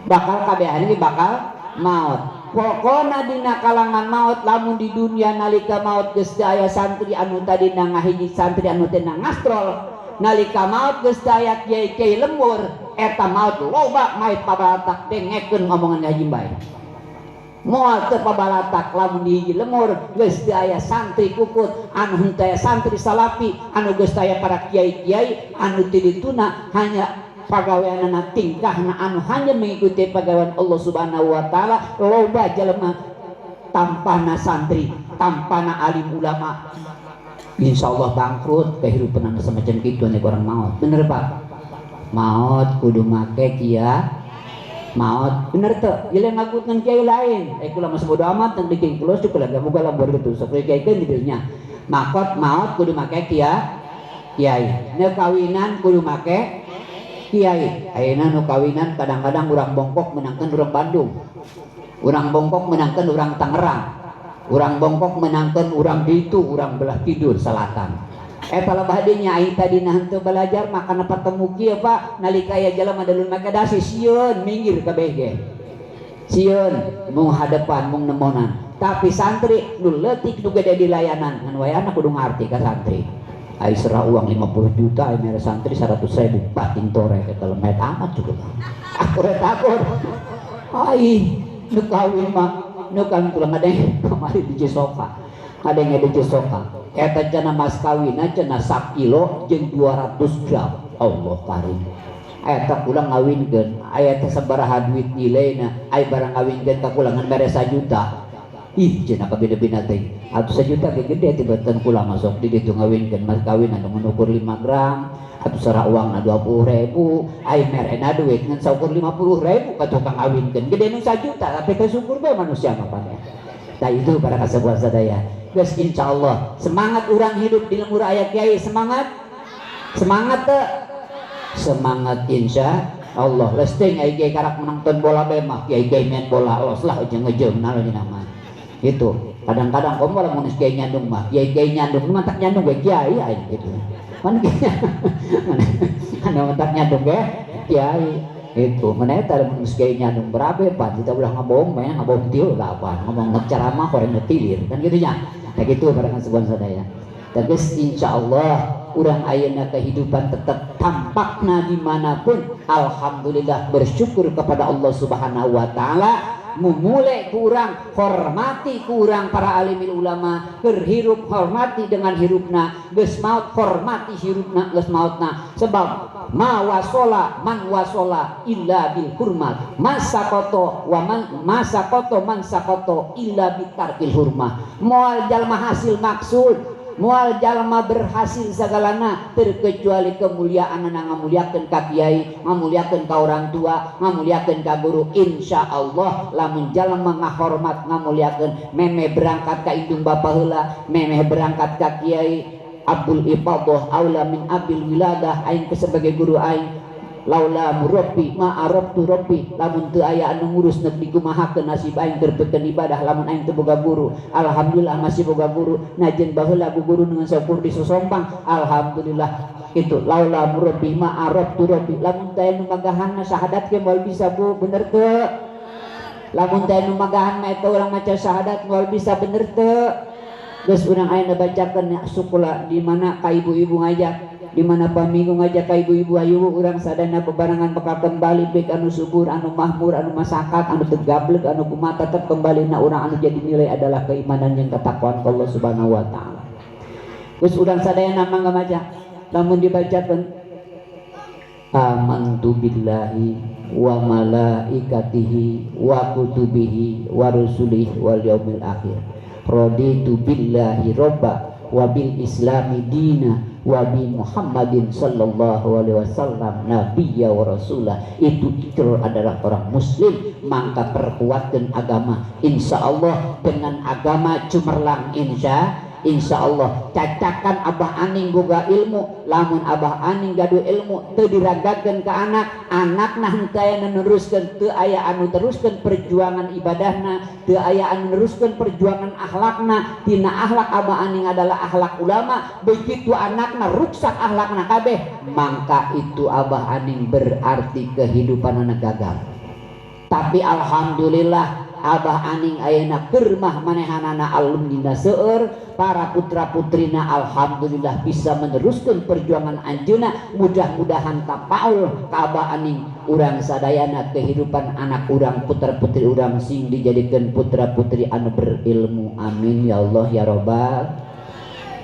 S2: Bakal kabehan ini bakal maut. Pokona dina kalangan maut lamun di dunia nalika maut geus teu aya santri anu tadina ngahiji santri anu teh ngastrol nalika maut geus teu aya kiai-kiai lembur eta maut loba mait pabalatak dengekeun omongan Haji Mbay. Moal teu pabalatak lamun di hiji lemur geus teu aya santri kukut anu henteu aya santri salafi anu geus teu aya para kiai-kiai anu ti dituna hanya pagaweanana tingkahna anu hanya mengikuti pagawean Allah Subhanahu wa taala. Loba jelema tampana santri tampana alim ulama insyaallah bangkrut kehidupan anu semacam kitu nek orang maot. Bener Pak? Maot kudu make kia maot bener teu? Ieu ngagutkeun kiai lain kula mah bodo amat teu dikeun kulus cukup lagi boga lembur gitu sok kiai keun di dinya. Makot maot kudu make kia kiai. Nu kawinan kudu make kiai. Ayeuna nu kawinan kadang-kadang urang Bongkok menangkeun urang Bandung, urang Bongkok menangkeun urang Tangerang, urang Bongkok menangkeun urang ditu, urang belah kidul selatan. Eta lebah dinya aing tadina henteu belajar maka patemu kieu Pak nalika aya jelema dalun make dasi sieun minggir kabeh ge. Sieun mung hadepan mung nemonan. Tapi santri nu leutik nu gede di layanan ngan wayahna kudu ngarti ka santri. Ai serah uang 50 juta ai mere santri 100.000 batin tore eta lemet amat cukup. Aku takut. Ai nu kawin mah nu kan kula ngadeng kamari di Cisoka. Ngadeng di Cisoka. Eta cenah mas kawinna cenah sakilo jeung 200 gram. Allah karim. Eta kula ngawinkeun aya teh sabaraha duit nilaina ai barang ngawinkeun ka kula ngan mere 1 juta. Ih cenah kabina-bina teh. Atuh 1 juta ge gede tibatan kula masuk di ditu ngawinkeun mas kawin anu ngukur 5 gram atuh sarah uangna 20.000 ai merena duit ngan saukur 50.000 ka tukang ngawinkeun gede nu 1 juta tapi teh syukur bae manusia mah pan. Tah itu para kasepuhan sadaya. Geus insyaallah semangat urang hidup di lembur aya kiai semangat. Semangat teu? Semangat insya Allah. Lesting ai kiai karak menonton bola bae mah kiai kiai main bola los lah ujung-ujung nah nama. Itu kadang-kadang komo lamun kiai nyandung mah kiai kiai nyandung mah tak nyandung we kiai aing gitu. Mana mana tak nyandung ge kiai itu mana eta lamun kiai nyandung berabe pan kita ulah ngabohong mah ngabohong tieu lah apa ngomong ceramah horeng tilir kan gitu nya. Nah gitu para kasepuhan sadaya. Tegas insyaallah urang ayeuna kehidupan tetap tampakna dimanapun alhamdulillah bersyukur kepada Allah Subhanahu wa taala mumule kurang hormati kurang para alimil ulama berhirup hormati dengan hirupna geus maut hormati hirupna geus mautna sebab ma wasola man wasola illa bil hurmat masaqata wa man masaqata man saqata illa bitarkil hurmah moal jalma hasil maksud moal jalma berhasil sagalana terkecuali kemuliaan ngamuliakeun ka kiai ngamuliakeun ka orang tua ngamuliakeun ka guru insyaallah lamun jalma ngahormat ngamuliakeun memeh berangkat ka indung bapa heula memeh berangkat ka kiai Abdul Ifadah aula min abil wiladah aing sebagai guru aing laula murabbi ma arabtu rabbi lamun teu aya anu ngurus neuk dikumahakeun nasib aing keur pikeun ibadah lamun aing teu boga guru alhamdulillah masih boga guru najan baheula bu guru dengan saukur disosompang alhamdulillah itu laula murabbi ma arabtu rabbi lamun teu aya nu magahanna syahadat ge moal bisa bu bener teu lamun teu aya nu magahan mah eta urang maca syahadat moal bisa bener teu geus urang ayeuna bacakeun sukula di mana ka ibu-ibu ngajak di mana paminggu ngajak ka ibu-ibu ayo urang sadana bebarengan bakal kembali baik anu subur anu mahmur anu masakat anu teu gablek anu kumaha tetep kembali na urang anu jadi nilai adalah keimanan yang ketakwaan ka Allah Subhanahu wa taala. Geus urang sadayana mangga maca lamun dibacakeun amantu billahi wa malaikatihi wa kutubihi wa rusulihi wal yaumil akhir raditu billahi robba wa bil islami dina wa bi Muhammadin sallallahu alaihi wasallam nabiyya wa rasulah. Itu ikrar adalah orang muslim maka perkuatkan agama insyaallah dengan agama cemerlang insyaallah cacakan abah aning boga ilmu lamun abah aning gaduh ilmu teu diragakeun ka anak anakna henteu aya nu neruskeun teu aya anu teruskeun perjuangan ibadahna teu aya anu neruskeun perjuangan akhlakna tina akhlak abah aning adalah akhlak ulama begitu anakna ruksak akhlakna kabeh mangka itu abah aning berarti kehidupanna gagal. Tapi alhamdulillah abah aning ayeuna keur mah manehanana alumnina seueur para putra-putrina alhamdulillah bisa meneruskan perjuangan anjeunna mudah-mudahan tapaul ka abah aning urang sadayana kehidupan anak urang putra-putri urang sing dijadikeun putra-putri anu berilmu amin ya Allah ya robbal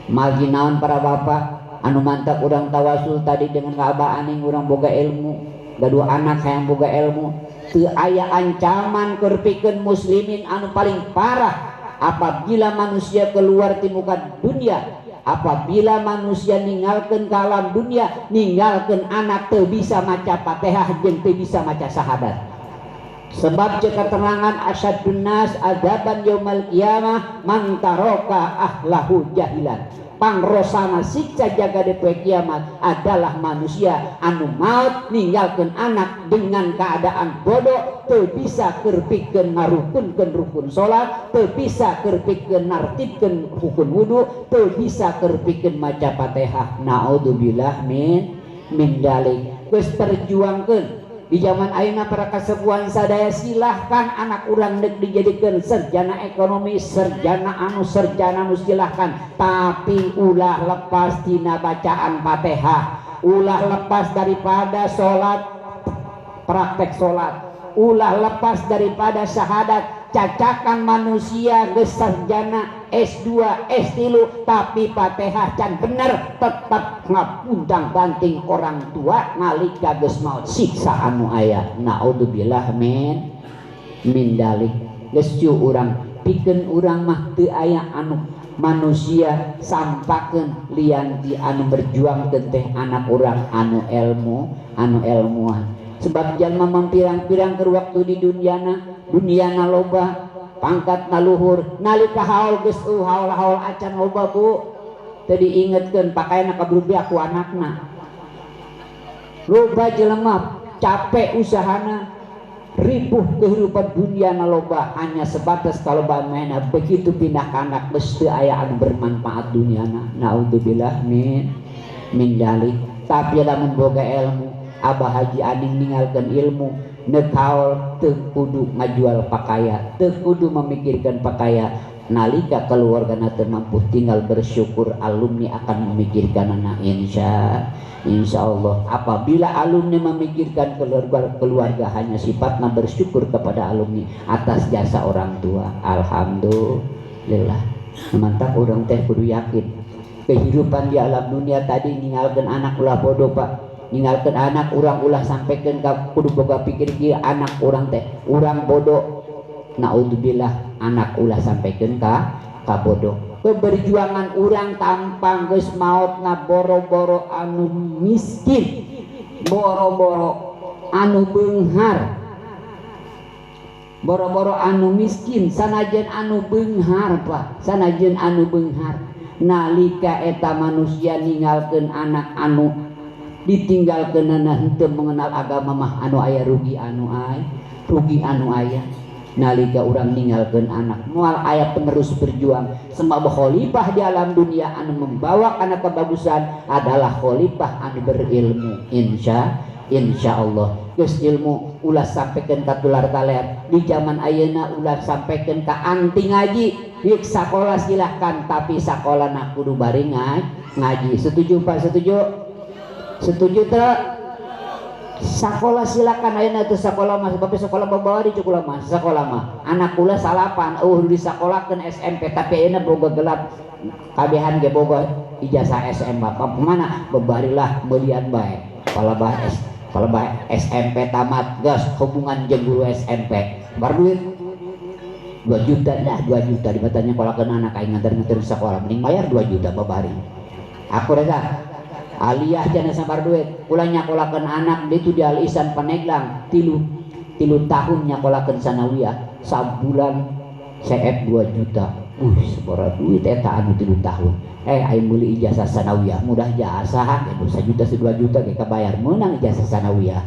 S2: margi naon para bapak anu mantap urang tawasul tadi dengan ka abah aning urang boga ilmu gaduh anak hayang boga ilmu teu aya ancaman keur pikeun muslimin anu paling parah apabila manusia keluar ti muka dunia apabila manusia ninggalkeun ka alam dunia ninggalkeun anak teu bisa maca Fatihah jeung teu bisa maca syahadat sebab ceuk keterangan asyadun nas adzaban yaumal qiyamah man taraka ahlahu jahilan Pangrosana siksa jaga di poe kiamat adalah manusia anu maut ninggalkeun anak dengan keadaan bodoh, teu bisa keur pikeun ngarukunkeun rukun salat, teu bisa keur pikeun nartibkeun rukun wudu, teu bisa keur pikeun maca Fatihah. Naudzubillah min dalik. Geus perjuangkeun di zaman ayeuna para kasepuhan sadaya, silahkan anak urang deuk dijadikeun sarjana ekonomi, sarjana anu, sarjana anu, silahkan, tapi ulah lepas tina bacaan Fatihah, ulah lepas daripada salat, praktek salat, ulah lepas daripada syahadat. Cacakan manusia geus sarjana S2, S3 tapi Fatihah can bener, tetap ngapuntang banting orang tua nalika geus maot, siksa anu aya. Naudzubillah min dalik. Geus urang pikeun urang mah teu aya anu manusia sampakeun lian ti anu berjuangkeun teh anak urang anu ilmu, anu ilmuan. Sebab jalma mampirang-pirang keur waktu di dunyana, dunyana loba, pangkat luhur, nalika haul geus haul-haul acan loba bu. Teu diingetkeun pakaianna kaburu beak ku anakna. Loba jelema capek usahana, ribuh kehidupan dunia loba, hanya sebatas kalau mainna, begitu pindah ke anak geus teu aya anu bermanfaat duniana. Naudzubillah min dalik. Tapi lamun boga ilmu, Abah Haji Aning ninggalkeun ilmu, neuk haul teu kudu ngajual pakaya, teu kudu memikirkan pakaya. Nalika keluargana teu mampu, tinggal bersyukur alumni akan memikirkan anak, insyaallah. Apabila alumni memikirkan keluarga, keluarga hanya sifatnya bersyukur kepada alumni atas jasa orang tua. Alhamdulillah. Mantap, urang teh kudu yakin kehidupan di alam dunia tadi ninggalkeun anak ulah bodoh pak, ninggalkeun anak urang ulah sampaikan ka kudu boga pikir kieu, anak urang teh urang bodoh, naudzubillah, anak ulah sampaikan ka bodoh. Keberjuangan urang tampang geus maotna, boro-boro anu miskin, boro-boro anu beunghar, boro-boro anu miskin, sanajan anu beunghar pak, sanajan anu beunghar, nalika eta manusia ninggalkeun anak anu ditinggalkeunana henteu mengenal agama mah anu aya rugi, anu aya rugi, anu aya nalika urang ninggalkeun anak moal aya penerus berjuang. Sebab khalifah di alam dunia anu membawa kana kebagusan adalah khalifah anu berilmu. Insyaallah geus ilmu ulah sampaikan ka tular taler di zaman ayeuna, ulah sampaikan ka anti ngaji. Yuk sakola silahkan, tapi sakolana kudu bari ngaji. Setuju Pak? Setuju? Setuju teu? Sakola silakan, ayeuna teu sakola mah, sebab sekolah bawa di cukup mah. Sakola mah anak kula salapan disakolakeun SMP, tapi ayeuna boga gelap kabehan ge boga ijazah SMA. Mana bebarilah meulian bae, palebah S, palebah SMP tamat gas hubungan jeung guru SMP bar duit 2 juta dah, 2 juta dibatanya kolakeun anak aing nganter-nganter sekolah mending bayar 2 juta babari. Aku rasa aliyah jana sabar duit kula nyakolakeun anak itu di Al Ihsan Paneglang tilu tahun nyakolakeun sanawiyah sabulan CF 2 juta. Sabaraha duit eta anu 3 tahun. Aing meuli ijazah sanawiyah mudah jasa ge 1 juta 2 juta ge kabayar meunang ijazah sanawiyah.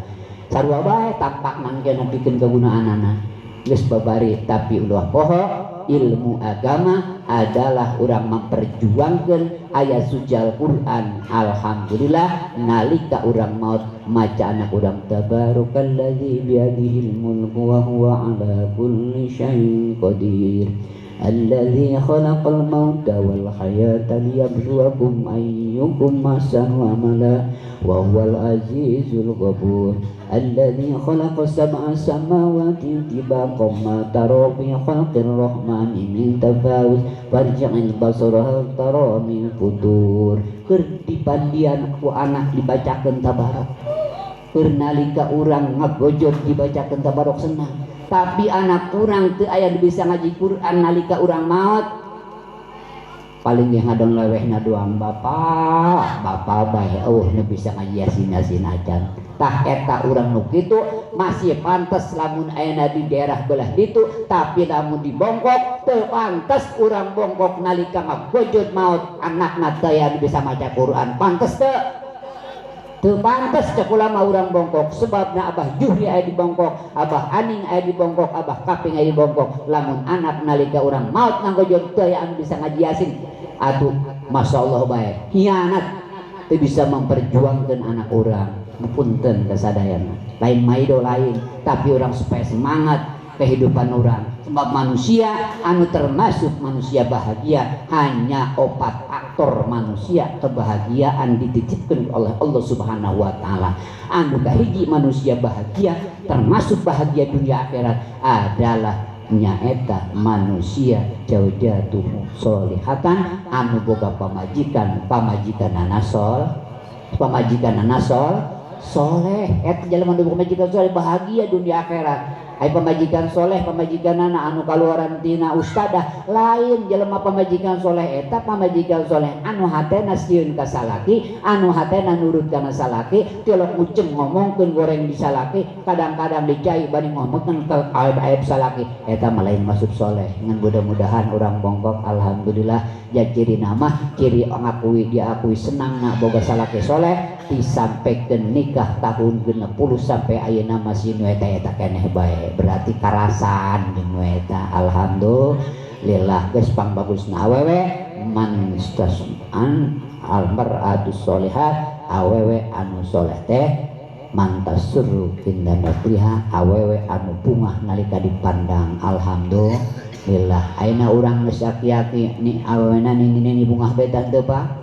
S2: Sarua bae tampak mangke pikeun kegunaanana. Geus babari tapi ulah poho ilmu agama adalah urang memperjuangkan ayat suci Al-Qur'an. Alhamdulillah nalika urang maut maca anak urang tabarakalladzi biyadihil mulku wa huwa ala kulli syai'in qadir. Alladzi khalaqal mauta wal hayata liyabluwakum ayyukum ahsanu amala wa huwal azizul ghafur. Alladzi khalaqa sab'a samawati tibaqan ma tara fi khalqir rahmani min tafawut farji'il basara hal tara min futur. Keur dipandian ku anak dibacakeun tabarok. Keur nalika urang ngagojot dibacakeun tabarok senang. Tapi anak urang teu aya bisa ngaji Quran nalika urang maot Paling ge ngadon lewehna doang bapak, bapak bae eueuh nu bisa ngaji yasin-yasin acan. Tah eta urang nu kitu masih pantes lamun ayeuna di daerah belah ditu, tapi lamun di Bongkok teu pantes urang Bongkok nalika ngagojot maot anakna teu aya nu bisa maca Quran. Pantes teu? Teu pantes cek ulama urang Bongkok, sebabna Abah Juhri aya di Bongkok, Abah Aning aya di Bongkok, Abah Kaping aya di Bongkok. Lamun anak nalika urang maot ngagojot teu aya anu bisa ngaji yasin, atuh masyaallah bae hianat teu bisa memperjuangkan anak urang. Punten kasadayana, lain maido lain, tapi orang supaya semangat kehidupan orang. Sebab manusia anu termasuk manusia bahagia hanya opat aktor manusia kebahagiaan dititipkan oleh Allah Subhanahu wa taala. Anu kahiji manusia bahagia termasuk bahagia dunia akhirat adalah nyaeta manusia zaujatuhu solihatan anu boga pamajikan, pamajikanana sol, pamajikanana sol soleh. Eta jelema nu boga pamajikan soleh bahagia dunia akhirat. Ai pamajikan soleh pamajikanana anu kaluaran tina ustadah lain jelema pamajikan soleh eta pamajikan soleh anu hatena sieun ka salaki, anu hatena nurut kana salaki, tilok uceng ngomongkeun goreng di salaki, kadang-kadang dicai bari ngomongkeun ke aib-aib salaki, eta mah lain masuk soleh. Ngan mudah-mudahan urang Bongkok alhamdulillah ja ciri nama ciri ngakui diakui senang nak boga salaki soleh disampaikan nikah tahun 60 sampai ayeuna masih nu eta-eta keneh bae, berarti karasan jeung nu eta. Alhamdulillah geus pangbagusna awewe man an al mar'atu sholihat, awewe anu soleh teh mantasuru inda nadriha, awewe anu bungah nalika dipandang. Alhamdulillah ayeuna urang geus aki-aki ni awewena nini-nini bungah beta teu Pak?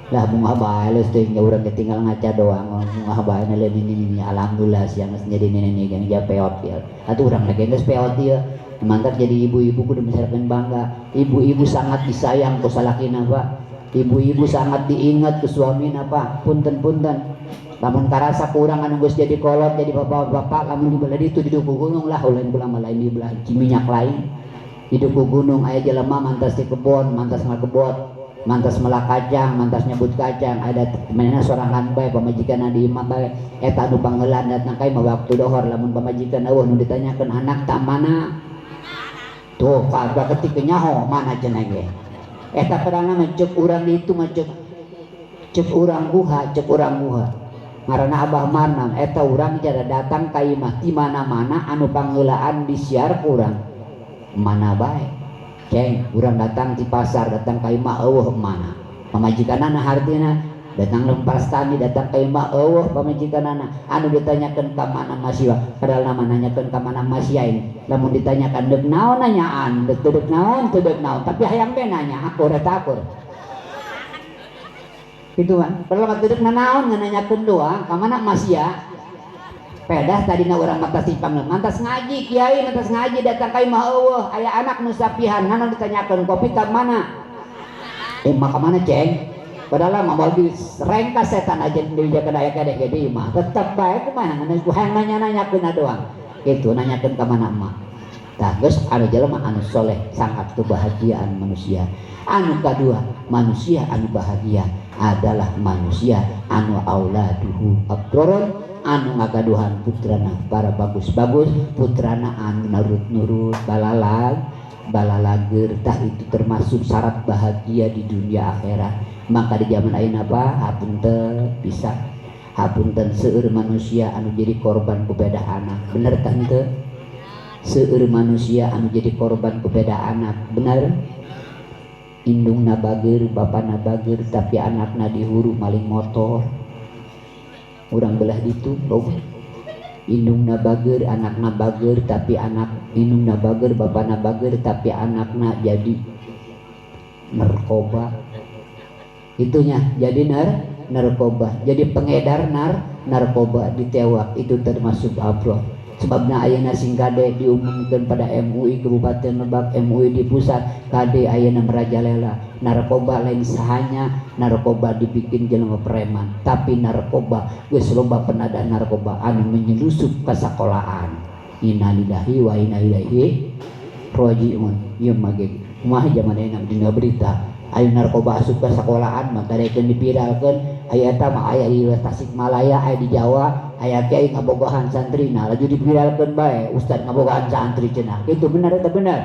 S2: Lah bungah bae leus teh nya urang tinggal ngaca doang bungah bae na nini-nini. Alhamdulillah siang geus jadi nini-nini ge ja peot ieu. Atuh urang lagi geus peot ieu. Mantap jadi ibu-ibu kudu misalkan bangga. Ibu-ibu sangat disayang ku salakina Pak. Ibu-ibu sangat diingat ku suamina Pak. Punten-punten. Lamun karasa kurang anu geus jadi kolot jadi bapak-bapak lamun dibelah ditu di duku gunung lah ulun kula mah lain di belah Ciminyak lain. Di duku gunung aya jelema mantas di kebon, mantas ngakebot, mantas melak kacang, mantas nyebut kacang, ada mainna sorangan bae pamajikan di imah bae eta anu pangeulan datang ka imah waktu dohor lamun pamajikan eueuh nu ditanyakeun anak tak mana. Tuh kagak ketik nyaho mana cenah ge. Eta padahal mah cek urang ditu mah cek cek urang guha, cek urang guha. Ngaranna Abah Marnam eta urang jada datang ka imah di mana-mana anu pangeulaan disiar ku urang. Mana bae. Ceng, urang datang di pasar, datang ka imah eueuh mana. Pamajikanana hartina datang lempar tani, datang ka imah eueuh pamajikanana. Anu ditanyakeun ka mana masih padahal nama nanyakeun ka mana masih lamun ditanyakan deuk naon nanyaan, deuk deuk naon, teu deuk naon, tapi hayang be nanya akur eta akur. Kitu kan. Padahal mah teu deuk nanaon nanyakeun doang ka mana masih ya. Pedah tadina urang mantas dipanggil, mantas ngaji kiai, mantas ngaji datang ka imah eueuh, aya anak nu sapihan, ngan ditanyakeun kopi ka mana? Mah ka mana ceng? Padahal mah moal rengkas setan aja dijakeun aya kadeh ge di imah. Tetep bae kumaha ngan hayang nanya-nanyakeun doang. Kitu nanyakeun ka mana emak. Tah geus anu jelema anu soleh sangat kebahagiaan manusia. Anu kadua manusia anu bahagia adalah manusia anu auladuhu abroron, anu ngagaduhan putrana para bagus-bagus, putrana anu nurut-nurut balalag balalager. Tah itu termasuk syarat bahagia di dunia akhirat. Maka di zaman ayeuna Pak hapunten bisa hapunten seueur manusia anu jadi korban ku beda anak. Bener tah henteu? Seueur manusia anu jadi korban ku beda anak. Bener? Indungna bager, bapana bager, tapi anakna dihuru maling motor. Urang belah ditu loba. Indungna bager, anakna bager, tapi anak indungna bager, bapana bager, tapi anakna jadi narkoba. Itunya jadi narkoba, jadi pengedar narkoba ditewak, itu termasuk abroh. Sebabna ayeuna sing kade diumumkan pada MUI Kabupaten Lebak, MUI di pusat, kade ayeuna merajalela. Narkoba lain sahanya, narkoba dibikin jelema preman, tapi narkoba geus loba penadah narkoba anu menyelusup ka sakolahan. Innalillahi wa inna ilaihi rajiun. Ieu mah ge kumaha zaman ayeuna dina berita. Ayo narkoba asup ka sekolahan mah tarekeun dipiralkeun aya eta mah aya di Tasikmalaya aya di Jawa aya kiai ngabogohan santri nah laju dipiralkeun bae ustad ngabogohan santri cenah kitu bener eta bener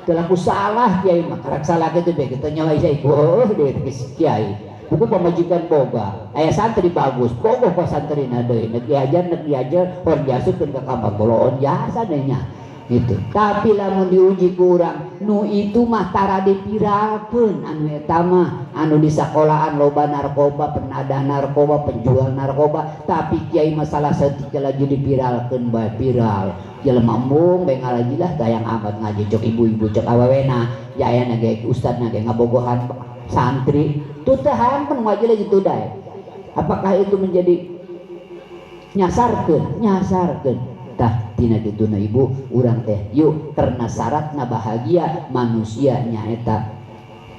S2: teu laku salah kiai mah karak salah kitu bae kitu nyawa isa heuh deui kiai buku pamajikan boga aya santri bagus bogoh ka santrina deui nek diajar hon diasupkeun ka kamar boloon jasa deui nya gitu. Tapi lamun diuji ku urang nu itu mah tara dipiralkeun anu eta mah anu di sekolahan loba narkoba penadah narkoba penjual narkoba tapi kiai masalah saeutik laju dipiralkeun bae viral jelema embung bae ngalaji lah tayang amat ngaji cok ibu-ibu cok awewena jayana ge ustadna ge ngabogohan santri tu teh hayang pun ngaji lagi tu dae apakah itu menjadi nyasarkeun nyasarkeun tah tina dituna ibu urang teh yuk karena syaratna bahagia manusia nyaeta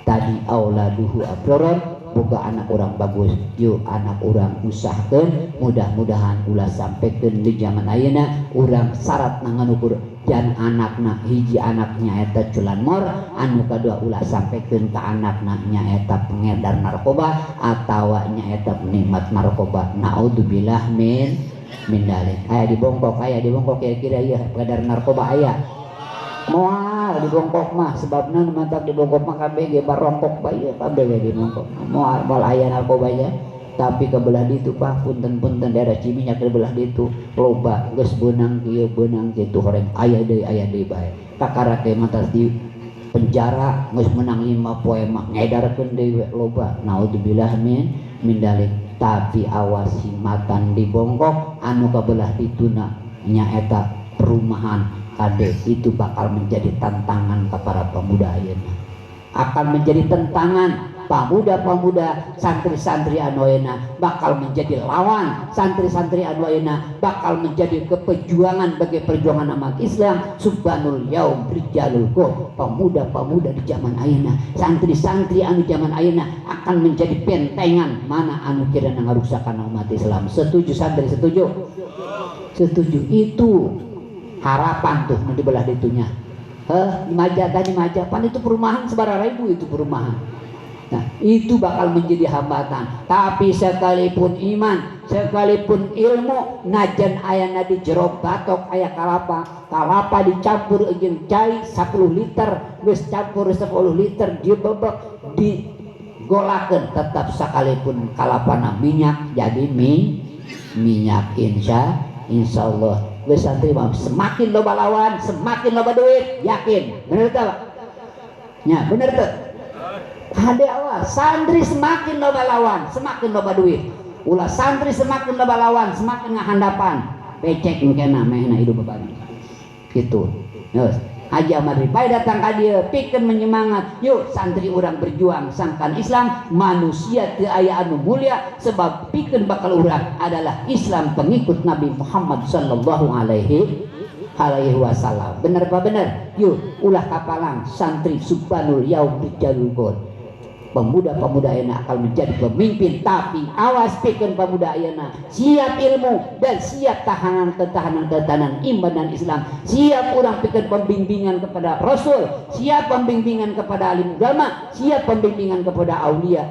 S2: tadi auladuhu abroron boga anak orang bagus yuk anak orang usahkeun mudah-mudahan ulah sampaikan di zaman ayeuna urang syarat nganukur jan anakna hiji anaknya eta culanmor anu kadua ulah sampaikan ka anakna nyaeta pengedar narkoba atawa nyaeta penikmat narkoba naudzubillah min dalik aya di Bongkok kira-kira ieu pengedar narkoba aya moal di Bongkok mah sebabna nu mantak di Bongkok mah kabeh ge barongkok bae ieu kabeh ge di Bongkok moal moal aya narkobanya tapi kebelah ditu pak punten-punten daerah Ciminyak ke belah ditu loba geus beunang kieu beunang kitu horeng aya deui bae kakara ge mantas di penjara geus menang 5 poe mah ngedarkeun deui loba naudzubillah min dalik tapi awas himatan di Bongkok anu kabelah dituna nyaeta perumahan kade itu bakal menjadi tantangan kepada pemuda ayeuna akan menjadi tentangan pemuda-pemuda santri-santri anu ayeuna bakal menjadi lawan santri-santri anu ayeuna bakal menjadi kepejuangan bagi perjuangan umat Islam subhanul yaum rijalul go pemuda-pemuda di zaman ayeuna santri-santri anu zaman ayeuna akan menjadi bentengan mana anu kirana ngaruksakan umat Islam setuju santri setuju setuju itu harapan tuh nu dibelah ditunya heh di Maja tadi Maja pan itu perumahan sabaraha ribu itu perumahan. Nah, itu bakal menjadi hambatan. Tapi sekalipun iman, sekalipun ilmu, najan ayana di jero batok aya kalapa, kalapa dicampur jeung cai 10 liter, geus campur 10 liter dibebek digolakeun tetap sekalipun kalapana minyak jadi minyak insyaallah. Geus santri mah semakin loba lawan, semakin loba duit, yakin. Bener teu, Pak? Nya, bener teu? Hade Allah, santri semakin loba lawan, semakin loba duit. Ulah santri semakin loba lawan, semakin ngahandapan. Becek mungkin mehna hidup babagi. Gitu. Geus. Haji Ahmad Rifai datang ka dieu pikeun menyemangat, yuk santri urang berjuang sangkan Islam, manusia teu aya anu mulia sebab pikeun bakal urang adalah Islam pengikut Nabi Muhammad sallallahu alaihi wasallam. Bener apa bener? Yuk ulah kapalang santri subhanul yaum rijalul god. Pemuda-pemuda ayeuna akan menjadi pemimpin, tapi awas pikeun pemuda ayeuna siap ilmu dan siap tahanan ketahanan iman dan Islam, siap urang pikeun pembimbingan kepada Rasul, siap pembimbingan kepada alim ulama, siap pembimbingan kepada aulia,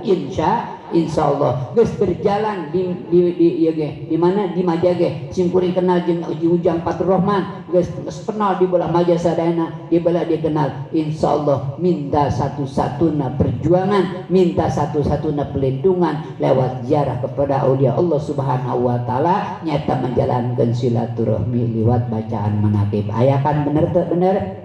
S2: insyaallah geus berjalan di ieu ge di mana di Maja ge simkuring kenal jeung Ujang Fatur Rahman geus kenal di belah Maja sadayana di belah dia kenal insyaallah minta satu-satuna perjuangan minta satu-satuna pelindungan lewat ziarah kepada aulia Allah Subhanahu wa taala nyata menjalankan silaturahmi lewat bacaan manaqib aya kan bener teu bener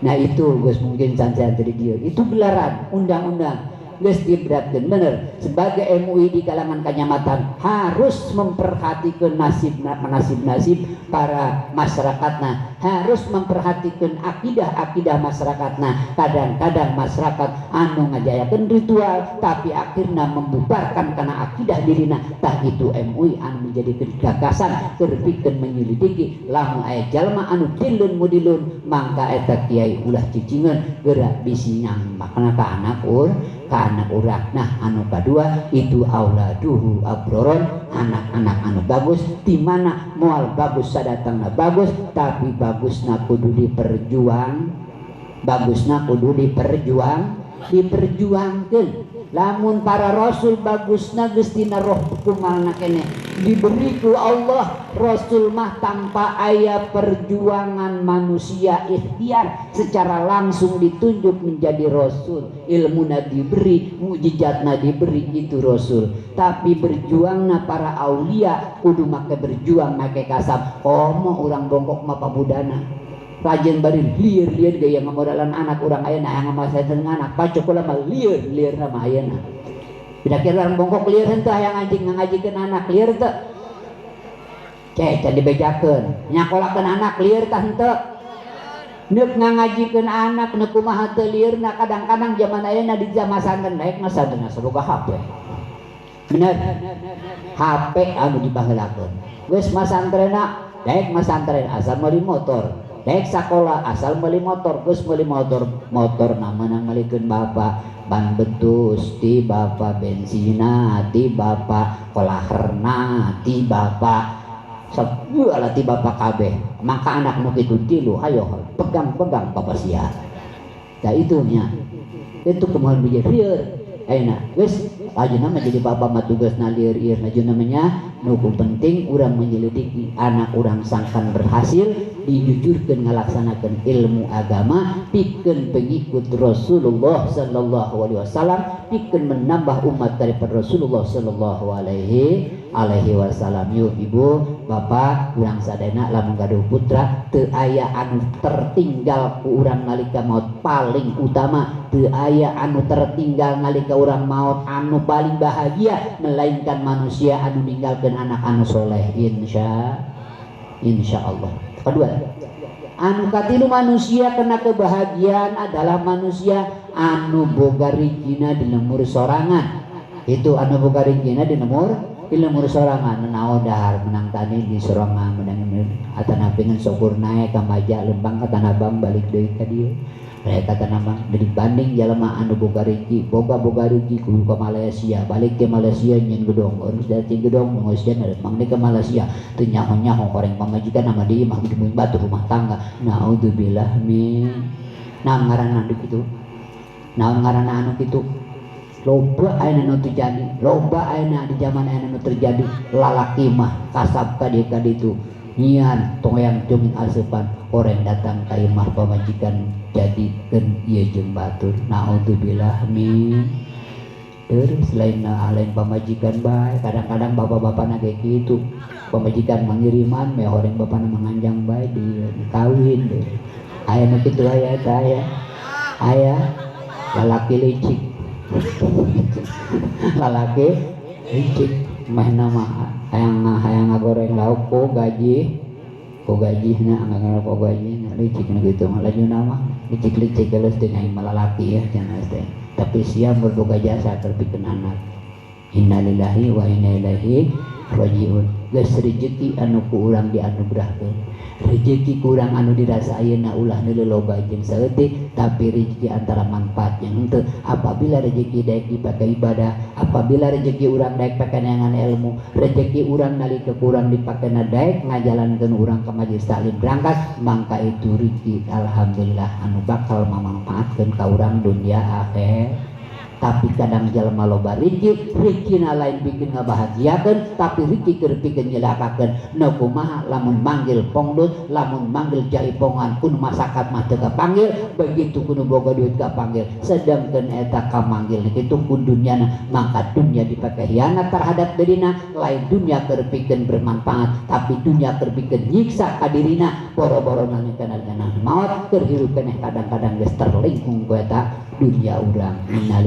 S2: nah itu geus mungkin santri-santri dieu itu gelaran undang-undang geus diberatkeun bener sebagai MUI di kalangan kanyamatan harus memperhatikan nasib-nasib para masyarakatna harus memperhatikan akidah-akidah masyarakatna kadang-kadang masyarakat anu ngajayakeun ritual tapi akhirna membubarkan kana akidah dirina tah itu MUI anu menjadi gagasan keur pikeun menyelidiki lamun aya jalma anu dilun mudilun mangka eta kiai ulah cicingeun geura bisi nyang makna ka anak ka anak urang. Nah anu kadua itu auladuhu abroron anak-anak anu bagus di mana moal bagus sadatangna bagus tapi bagusna kudu diperjuang bagusna kudu diperjuang Diperjuangkeun. Lamun para rasul bagusna geus tina roh kumalna keneh diberi ku Allah rasul mah tanpa aya perjuangan manusia ikhtiar secara langsung ditunjuk menjadi rasul, ilmuna diberi, mukjizatna diberi, itu rasul. Tapi berjuangna para aulia kudu make berjuang make kasab. Komo urang bongkok mah pabudana rajin bari lieur-lieur gaya ngamodalan anak urang ayeuna hayang ngamasakeun anak pacok kula mah lieur-lieurna mah ayeuna. Kira-kira urang bongkok lieur henteu hayang ngajikeun anak lieur teu? Ceh can dibejakeun. Nyakolakeun anak lieur tah henteu? Neuk ngangajikeun anak neuk kumaha teu lieurna kadang-kadang zaman ayeuna di zaman santen daek mah santen boga HP. Bener? HP anu dibaheulakeun. Geus masantrena daek masantren asal meuli motor. Daek sakola asal meuli motor, geus meuli motor, motor na meunang meulikeun bapa, ban betus ti bapa, bensina ti bapa, kolaherna ti bapa, segala ti bapa kabeh. Maka anak nu kitu tilu hayo pegang-pegang bapa sia. Da itu nya. Itu kumaha bijeur lieur. Ayeuna geus ayeuna mah jadi bapa mah tugasna lieur ieu namanya nu penting urang menyelidiki anak urang sangkan berhasil dijujurkeun ngalaksanakeun ilmu agama pikeun pengikut Rasulullah sallallahu alaihi wasallam, pikeun menambah umat daripada Rasulullah sallallahu alaihi wasallam. Yuk ibu bapak urang sadayana lamun gaduh putra teu aya anu tertinggal ku urang nalika maut paling utama, teu aya anu tertinggal nalika urang maut anu paling bahagia melainkan manusia anu ninggalkeun anak anu soleh, insya Allah. Kedua, anu katilu manusia kena kebahagiaan adalah manusia anu boga rijina di lemur sorangan. Itu anu boga rijina di lemur sorangan, naon dahar menang tani di sorangan, menang atana pengen syukur naik ka Maja lempang ka Tanah Abang balik deui ka dieu. Mereka Tanah Abang dibanding jelema anu boga rezeki, boga rezeki kudu ka Malaysia, balik ke Malaysia nyen gedong, geus datang gedong geus lempang deui ka Malaysia, teu nyaho-nyaho koreng pamajikan nama di imah dimuing batu rumah tangga. Naudzubillah min. Naon ngaranna anu kitu? Naon ngaranna anu kitu? Loba ayeuna nu terjadi, loba ayeuna di zaman ayeuna nu terjadi lalaki mah kasab ka dieu ka ditu. Nyian tong jongin asupan orang datang ka imah pamajikan jadikeun ieu jeung batur. Naudzubillah min. Terus lain lain pamajikan bae, kadang-kadang bapak-bapana kayak gitu. Pamajikan mangiriman meh horeng bapana manganjang bae di kawin deh. Aya nu kitu aya eta aya. Aya lalaki licik. Lalaki licik meh nama hayang ngagoreng lauk ku gaji gajihna ngagoreng ku gajihna licik nu kitu mah laju nama licik-licik geus teh nyaing lalaki ya cenah teh. Tapi siap berboga jasa keur pikeun anak. Innalillahi wa inna ilaihi rajiun. Geus rejeki anu ku urang dianugerahkeun, rejeki kurang anu dirasa ayeuna ulah neuleuh loba jeung saeutik, tapi rejeki antara manfaat yang henteu. Apabila rejeki daek dipake ibadah, apabila rejeki urang daek pake neangan ilmu, rejeki urang nalika kurang dipake na daek ngajalankeun urang ka majelis taklim berangkat, mangka itu rezeki alhamdulillah anu bakal mamanfaatkeun ka urang dunia akhir. Tapi kadang jelema loba rezeki, rezekina lain bikin ngabahagiakeun, tapi rezeki keur pikeun nyelakakeun. Nu kumaha lamun manggil pongdut, lamun manggil jaipongan kudu masakat mah teu kapanggil, begitu kudu boga duit kapanggil. Sedangkan eta kamanggil kitu ku dunyana, maka dunya dipake hianat terhadap dirina, lain dunya keur pikeun bermanfaat, tapi dunya keur pikeun nyiksa ka dirina. Boro-boro nalika maot keur hirup keneh kadang-kadang geus terlingkung ku eta dunia urang.